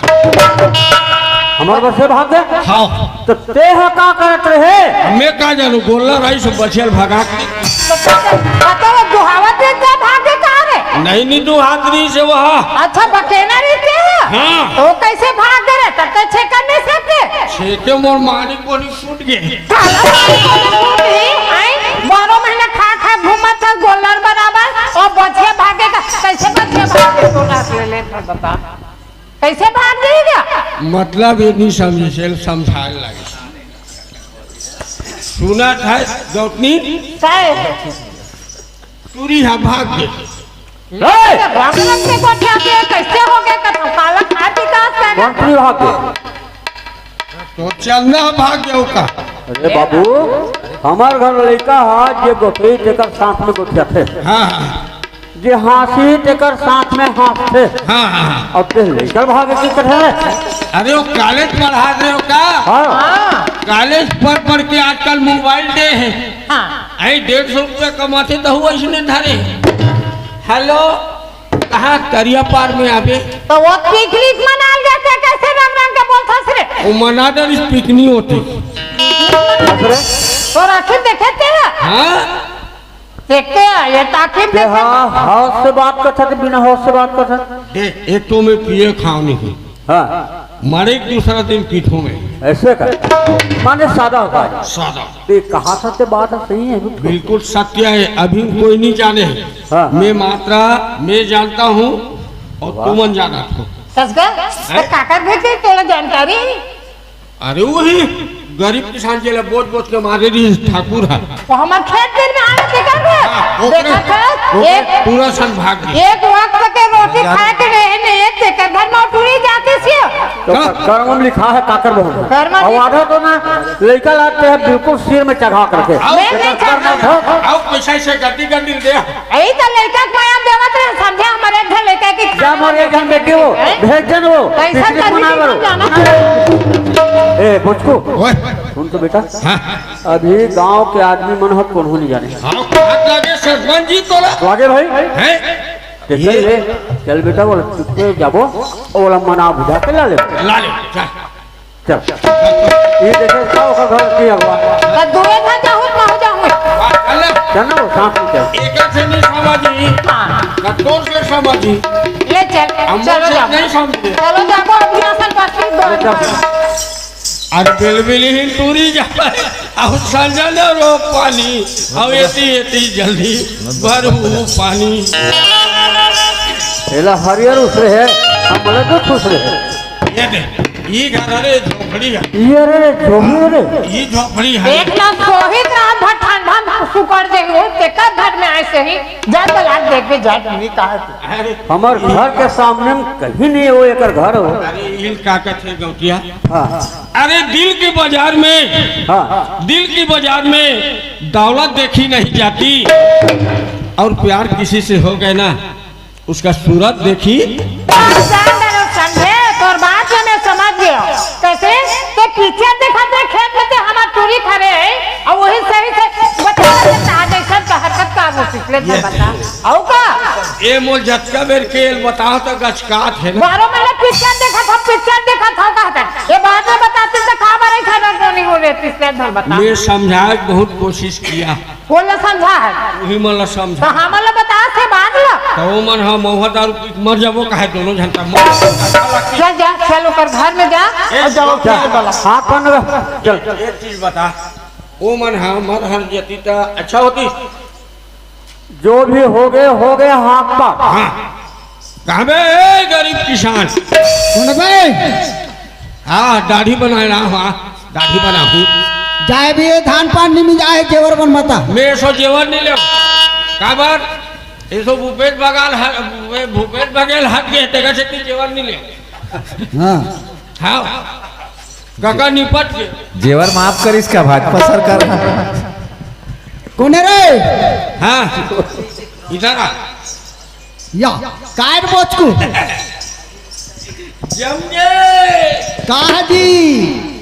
हमार बसिया भाग के? हाँ। तो ते ह का करत रहे? मैं का जानू, गोल्ला रही सो बसिया भगा के। तो का कर-, पता है, दुहावत में क्या भाग के कहाँ रे? नहीं, नहीं, दुहात नहीं से वह। अच्छा, बकेना रही ते ह? हाँ। तो कैसे भाग दे रहे? तब तो छेकर नहीं सकते। छेके मोर मारी कोनी छूट गे। साला मारी कोनी छूट गे, आई? बारह महीना खा खा घूमत था गोल्लर बराबर, और बछिया भागे का, कैसे बछिया भागे तो ना ले ले, बता। कैसे भाग जाएगा? मतलब ये नहीं समझे, से समझाए लगे। सुना था गौतमी? काय? टूरी हा भाग गे। ए! भगवान से गोठिया के कैसे हो गए कथम? काला खा पी का कौन टूरी भाग गे? तो चंदा भाग गया का? अरे बाबू, हमार घर लइका हा जे गोठिया तेकर साथ में गोठिया थे। हाँ, हाँ। जे हाँसी तेकर साथ में हाँसथे। हाँ, हाँ, हाँ। अब ते लइका भागे की कथे? अरे वो कॉलेज पढ़ा रहे हो का? हाँ। कॉलेज पढ़ पढ़ के आजकल मोबाइल दे हैं। हाँ। आई डेढ़ सौ रुपया कमाथे तो हुआ इसने धरे। हेलो, कहाँ करिया पार में आबे? तो वो पिकनिक मनाल जाते कैसे रंग रंग के बोलथस रे? वो मना डर इस पिकनी होती। तो राखी देखे तेरा? हाँ? देखते हैं, ये ताकिब ते देखे। हाँ, हौस से बात कर सकते, बिना हौस से बात कर सकते। देख, एक तो मैं पिए खाओ नहीं। हाँ। मरे एक दूसरा दिन पीठों में। ऐसे का? माने सादा होता है। सादा। ते कहा था ते बात सही है, बिल्कुल। बिल्कुल सत्य है, अभी कोई नहीं जाने। हाँ। मैं मात्रा, मैं जानता हूँ और वाह। तुमन जानत हो। सच का? हैं? तो काकर भेजे तोला जानकारी? अरे वही गरीब किसान जेला बोझ बोझ के मारे रही ठाकुर है। वो हमार खेत दिन में आने के कर रहे। हाँ, ओकरे, देखा था? ओकरे एक, पूरा संभाग में। एक वक्त के रोटी खा के रहे नहीं, एक तेकर घर में टूरी जाती सी। तो हाँ। कर्म में लिखा है काकर बहुत। कर्म में और आधा तो ना लड़का लाते हैं बिल्कुल सिर में चढ़ा करके। आओ, मैं नहीं चढ़ा। आओ, पैसा से गड्डी गड्डी दे। यही तो लड़का के माया देवत रहे, समझे हमारे घर लड़का की जा मोर एक जन बेटी हो, हैं? भेज जन हो, कैसा पिकनिक करने मना की करो। जाना? ए, बुचकू, ओए। सुन तो बेटा, हाँ। अभी गांव के आदमी मन ह कोनो नहीं जाने। हाँ, हाथ लागे सरपंच जी तोला। लागे भाई? हैं? ते चल ले, चल बेटा, बोला चुप जाबो, ओला मना बुझा के ला ले। ला ले, चल। चल। ये देखे का ओकर घर की अगवा। तो दूरे घर जाहूँ, कहूँ जाहूँ। चल ना, वो साथ में चल। एक से नहीं समझी, हाँ। ना तोर से समझी। ले चल, अम्मा चलो से जाओ। नहीं समझे। चलो जाओ, अभी असल बात की दो। अरे बिलबिल ही टूरी जाए, अब संजय ने रो पानी, अब एती एती जल्दी भरू पानी। एला हरियर उसरे है, हम बोले तो खुश रहे। ये दे, ये घर, अरे झोपड़ी है। ये रे, रे, झोपड़ी रे। ये झोपड़ी है। देख ना, सोहित रात भर ठंडा में सुकड़ जाइए, तेकर घर में ऐसे ही जात लाग देख के जात नहीं कहा तू। अरे हमर घर के सामने में कहीं नहीं हो, एकर घर हो। अरे इल का कथे गौटिया? हाँ। अरे दिल की बाजार में, हाँ। दिल की बाजार में दौलत देखी नहीं जाती, और प्यार किसी से हो गए ना, उसका सूरत देखी। जान दे रे समझे, तोर बात में मैं समझ गयो। कैसे? ते पिक्चर देखत रहे खेत में, ते हमार टूरी खड़े है, और वही सही से बता रहे थे, आज ऐसा का हरकत का वो पिछले ये बता। आओ का? ए मोर जतका बेर के बता तो गचकात है ना। बारह महीने पिक्चर देखत हो, पिक्चर देखत हो कहता। ये बाद में बताते तो खा बारे खाना तो नहीं हो रहे, पिछले धर बता। मैं समझाए बहुत कोशिश किया। कोन ला समझा है? उही मन ला समझा। तो हमन ला बता से बात ला। तो वो मन ह महुआ दारू पी के मर जाबो, काहे दोनों झन का मर जाबो। चल जा, चल ओकर घर में जा ए, और जाओ जा। खेल वाला। हाँ, कौन बा? चल। एक चीज बता, वो मन ह मर हर जती त अच्छा होती। जो भी हो गए, हो गए, हाँ पर। हाँ। कहबे, ए गरीब किसान। सुनबे? हाँ, दाढ़ी बनाए ना, हाँ, दाढ़ी बनाहूँ। जाए भी ये धान पान निमी जाए, जेवर बन मता। मैं सो जेवर नहीं ले। काबर? ये सो भूपेश बघेल ह-, भूपेश बघेल हट गए, तेकर से कि जेवर नहीं ले। हाँ। हाँ। काका निपट के। जेवर माफ करिस का भाजपा सरकार ह? कोने रे? हाँ। इधर आ। या, काय बोचकू? जम गे। का जी?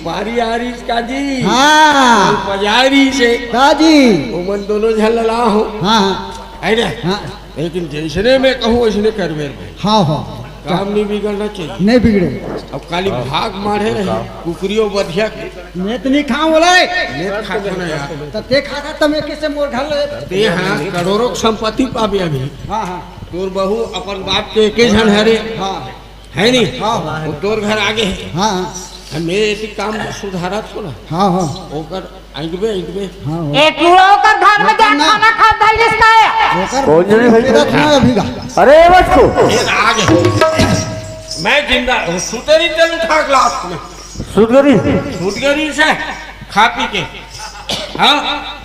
बारी आरिस का जी? हाँ। बजारी से। का जी? ओमन दोनों झन लला हो। हाँ, हाँ। है ना? हाँ। लेकिन जैसने मैं कहूँ, वैसने करबे रे भाई। हाँ, हाँ। काम नहीं बिगड़ना चाहिए। नहीं बिगड़े। अब काली भाग मारे रहे, कुकरियो बधिया के। मैं तो नहीं खाऊं बोला रे। मैं तो खाते ना यार। तो ते खाता तो मैं कैसे मोर घर ले? ते हाँ, करोड़ों की संपत्ति पाबे अभी। हाँ, हाँ। तोर बहू अपन बाप के एके झन हरे। हाँ। है नी? हाँ, हाँ। वो तोर घर आगे है। हाँ, हाँ। हम ये ऐसी काम सुधारा थोड़ा। हाँ, हाँ। ओकर आइंदबे, आइंदबे। हाँ, हाँ। ए, तू ओकर घर में जा, खाना खा धर जिसका है। ओकर कौन जने भाई? तेरा खाना अभी का। अरे, ए बच्चू। ये आगे। मैं जिंदा हूँ, सुते नहीं चल उठा ग्लास में। सुत गरी? सुत गरी से, खा पी के। हाँ?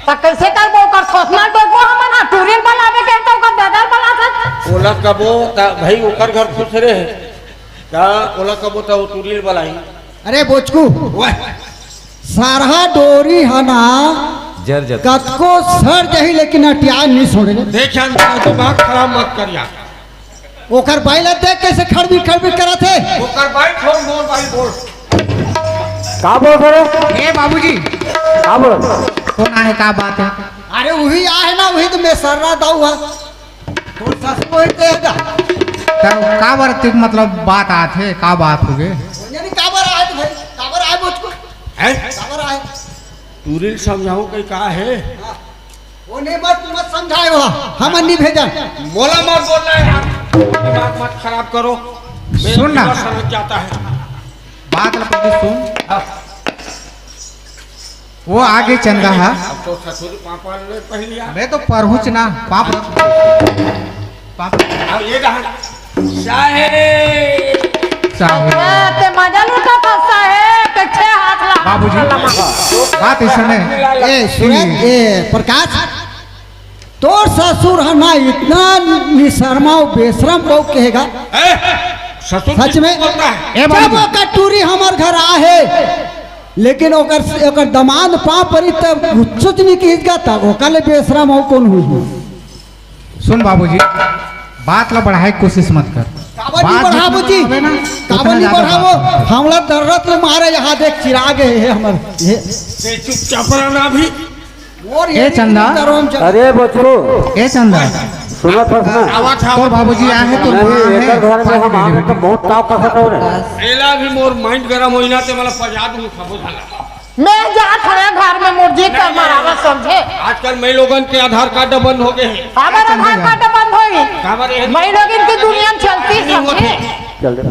त कैसे करबो ओकर सोचना देखो हमन हा, टूरिल बलावे के तो ओकर दादा बला था। ओला कबो, त भाई ओकर घर खुश रहे। त ओला कबो त वो टूरिल बलाई। अरे बोचकू। वाह। सरहा डोरी ह ना, जर जर। कतको सर जही, लेकिन अटिया नहीं छोड़े। देख यार, दिमाग खराब मत कर यार। ओकर बाई ला देख कैसे खड़बी खड़बी करत हे। ओकर बाई छोड़, मोर बाई बोल। का बोल रहे? ए बाबूजी। का बोल? कौन आहे, का बात है? अरे वही आहे ना, वही तो मैं सर्रा दाऊ है। तोर ससुर होई ते गा। तब काबर ते मतलब बात आथे, का बात होगे? यानी काबर आए तो भाई, काबर आए मुझको? हैं? काबर आए? टूरी ल समझाऊं कि का हे? हाँ। वो नहीं मत, मत समझाए हो, हम नहीं भेजन। मोला मत बोलना है यार, दिमाग मत खराब करो। मेरा सुन ना। दिमाग सनक जाता है। बात ल पहले सुन। हाँ। वो आगे चंदा हा। अब तो ससुर पापा ने पहन लिया। मैं तो पढ़ूच ना, पाप। पाप। अब ये कहा, साहेब। साहेब। ते मजा लूटा था साहेब, ते छह हाथ ला। बाबूजी, बात ऐसा नहीं। ए, सुन, ए, प्रकाश, तोर ससुर ह ना इतना निशर्मा अउ बेशरम बहू कहेगा। ए, ससुर सच में? बोलता है। ए, जब बाबूजी। ओकर टूरी हमर घर आ हे, लेकिन ओकर, ओकर दमांद पाँव परी तब कुछ नहीं किहिस गा, तब ओकर ले बेशरम अउ कौन हुई? सुन बाबूजी, बात ला बढ़ाए के कोशिश मत कर। काबर नहीं बात बढ़ाबो जितना जी? बढ़ावे ना, काबर उतना नहीं ज्यादा बढ़ाबो? बात होथे। हमला दर्रत ले मारे, यहाँ देख चिराग हे, हे हमर, हे। ते चुपचाप रहना अभी। और ए ये चंदा। करो हम चल- अरे बच्चू, ए चंदा। सुनत हस ना? आवा था। तोर बाबूजी आए हैं, तोर नहीं, माँ है, एकर घर में हम आवे तो बहुत ताव कसत हो रे। एला भी मोर mind गरम होई ना, ते मला पजा दूँ, खाबो झाला। मैं जात हवे घर में, मोर जी कर मरावा समझे। आजकल मैं लोगन के आधार कार्ड बंद हो गए हैं। हमर आधार कार्ड बंद होई काबर ये मैं लोग इनकी दुनिया में चलती नहीं होती। समझे। चल दे।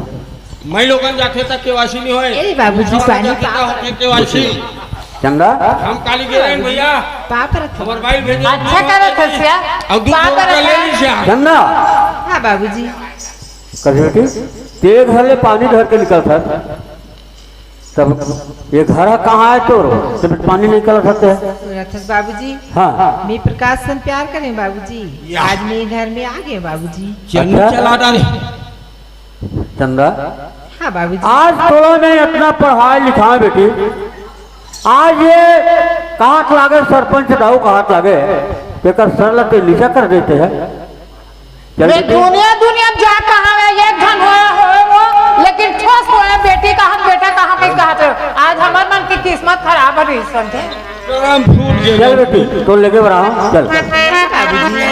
मैं लोगन जाथे त केवासी नहीं होए। ए बाबूजी, दूसरा पानी जाथे त पाप होथे केवासी। चंदा, हम काली गिरे भैया। पाप रख। हमर भाई भेजे अच्छा करत हस या। अब दू पाप सौ रुपया रख। ले लीजिए। चंदा। हाँ बाबूजी। कर बेटी, ते घर ले पानी धर के निकल था। तब ये घर ह कहाँ है तोर? तब पानी नहीं निकल सकते है। रथस बाबूजी। हाँ। मैं प्रकाश से प्यार करें बाबूजी। या। आज मैं घर में आ गए बाबूजी। चंदा। अच्छा। चला डाले। चंदा। हाँ बाबूजी। आज तोला मैं इतना पढ़ाए लिखाए बेटी, आज ये कहात लागे सरपंच दाऊ कहात लागे, तेकर सर ला ते नीचा कर देते हैं। चल ये बेटी। दुनिया, दुनिया में जा कहाँ है, एक घन होए, होए वो, लेकिन ठोस होए, बेटी कहाँ, बेटा कहाँ पे कहाँ पे। आज हमर मन की किस्मत खराब है, समझे? राम फूट गए। चल बेटी, तो लेके बढ़ा, चल। बाबूजी,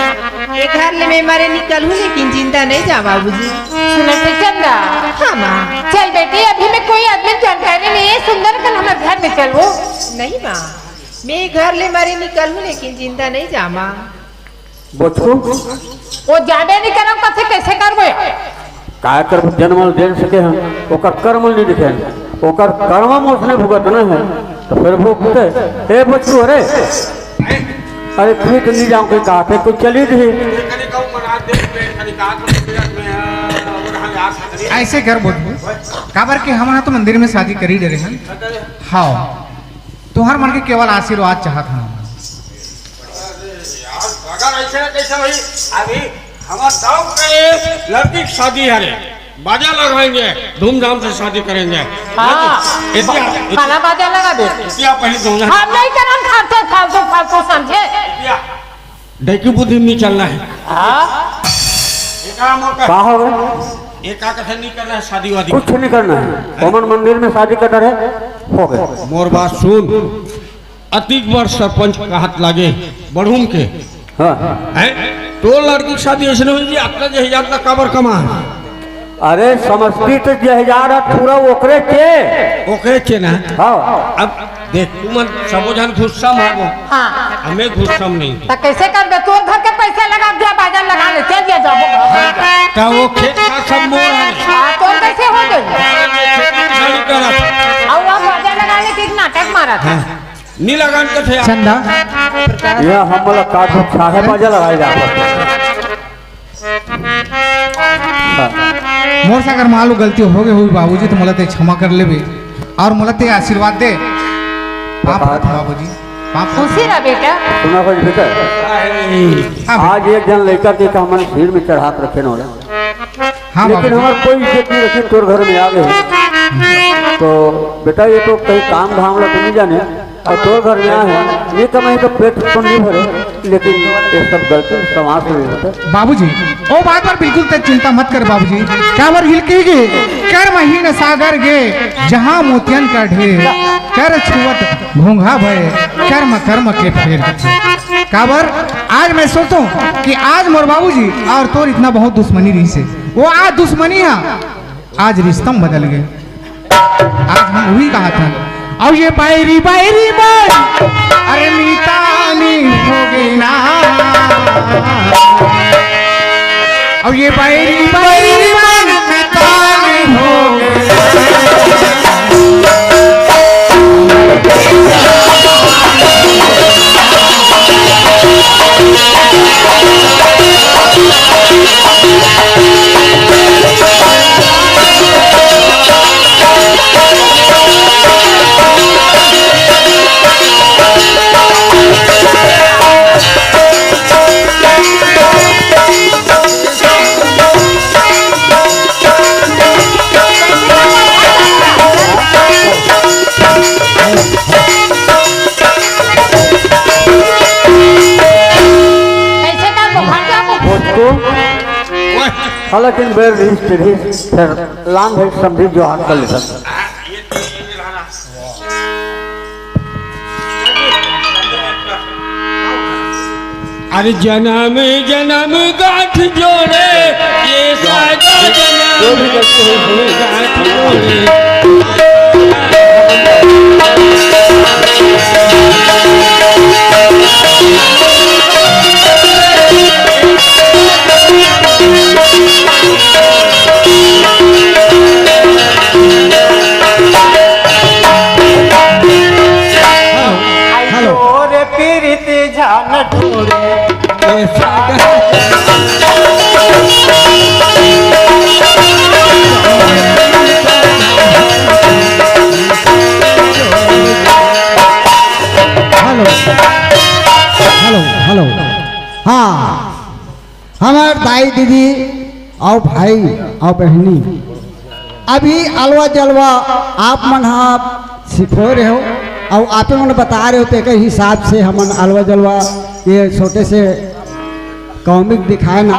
ये घर ले मैं मरे निकल हूँ, लेकिन जिंदा नहीं जा बाबूजी। सुनो तो चंदा। हाँ माँ। चल बेटी, अभी मैं कोई आदमी जानकारी नहीं है, सुंदर कल हमारे घर में चल वो। नहीं माँ, मैं घर ले मरे निकल हूँ, लेकिन जिंदा नहीं जा माँ। बोचकू। वो जाबे नहीं करम, कथे कैसे करबो यार? काय करबो, जन्म ल दे सके हम, ओकर कर्म ल नहीं दिखे, ओकर कर्म में उसने भुगतना है, तो फिर भुगते। हे बोचकू, अरे, अरे, ठीक नहीं जाऊँ, कोई कहा थे, कोई चली दी। ऐसे कर बोचकू, काबर के हम तो मंदिर में शादी करी डरे हैं। हाँ, तुहर मन के केवल आशीर्वाद चाहत हन। अरे यार, अगर ऐसे ना कैसे भाई, अभी हमारे गांव के लड़की की शादी है रे, बाजा लगाएंगे, धूमधाम से शादी करेंगे। हाँ। इतिया, इतिया, खाना बाजा लगा दे। इतिया पहले धूमधाम। हम नहीं करन फालतू, फालतू, फालतू समझे। इतिया, ढेकी बुद्धि नहीं चलना है। हाँ। एकरा मोर का का हो गए? एका कथे नहीं करना है शादी वादी। कुछ नहीं करना है। ओमन मंदिर में शादी करना है, हो गए। मोर बात सुन, अतिक बार सरपंच कहत लागे बढ़ूम के। हाँ। हैं? तो लड़की के शादी ऐसे नहीं होई जी, अतना जहाज का काबर कमा। अरे समस्ती तो जहाज है पूरा ओकरे के। ओकरे के ना। हाँ। अब देख, तुमन सबो झन गुस्सा में हो। हाँ। हमें गुस्सा में नहीं। तो कैसे कर दे? तोर घर के पैसा लगा दिया, बाजार लगा ले, चल दिया जाबो। तो वो खेत का सब मोर है। हाँ, तोर कैसे हो गई? खेती किसानी करत। और वो बाजार लगा ले, ठीक नाटक मारा था। हाँ। नी लगान कथे यार। चंदा। यह हम वाला काट छाहे बाजा लगाए जा सकते। मोर से अगर मान लो गलती हो गई होई बाबूजी, तो मोला ते क्षमा कर लेबे और मोला ते आशीर्वाद दे। पाप बाबूजी, पाप। खुशी रह बेटा। सुना कुछ बेटा। हाँ बेटा। आज एक जन लड़का के हमन सिर में चढ़ा के रखे न होला। हाँ लेकिन बाबूजी। हमार कोई इज्जत नहीं रखी, तोर घर में आ गए। तो बेटा, ये तो कहीं काम धाम ला तो नहीं जाने, और तोर घर में आए हैं, ये कमाई तो पेट तो नहीं भरे, लेकिन ये सब गलती समाज से नहीं होता। बाबूजी, ओ बात पर बिल्कुल ते चिंता मत कर बाबूजी। काबर हिल के गे, कर्महीन सागर गे, जहाँ मोतियन का ढेर, कर छुअत घोंघा भय, कर्म कर्म के फेर। काबर आज मैं सोचूं कि आज मोर बाबूजी और तोर इतना बहुत दुश्मनी रही से, वो आज दुश्मनी है, आज रिश्ता में बदल गए। आज हम वही कहा था, अब ये बैरी बैरी मन, अरे मीता नी हो गई ना। अब ये बैरी बैरी मन मीता नी हो गई। कैसे का बुखार का बुखार? उसको हालांकि बेर रिश्ते भी फिर लांग है समझी जो हाथ कर लेता। अरे जन्म जन्म गांठ जोड़े, ये सारा जन्म जो भी गलती हुई, हुई। गांठ जोड़े। दीदी, अउ भाई, अउ बहिनी, अभी अलवा जलवा आप मन ह सिखो रहे हो, अउ आपे मन बता रहे हो, तेकर हिसाब से हमन अलवा जलवा ये छोटे से कॉमिक दिखाए ना,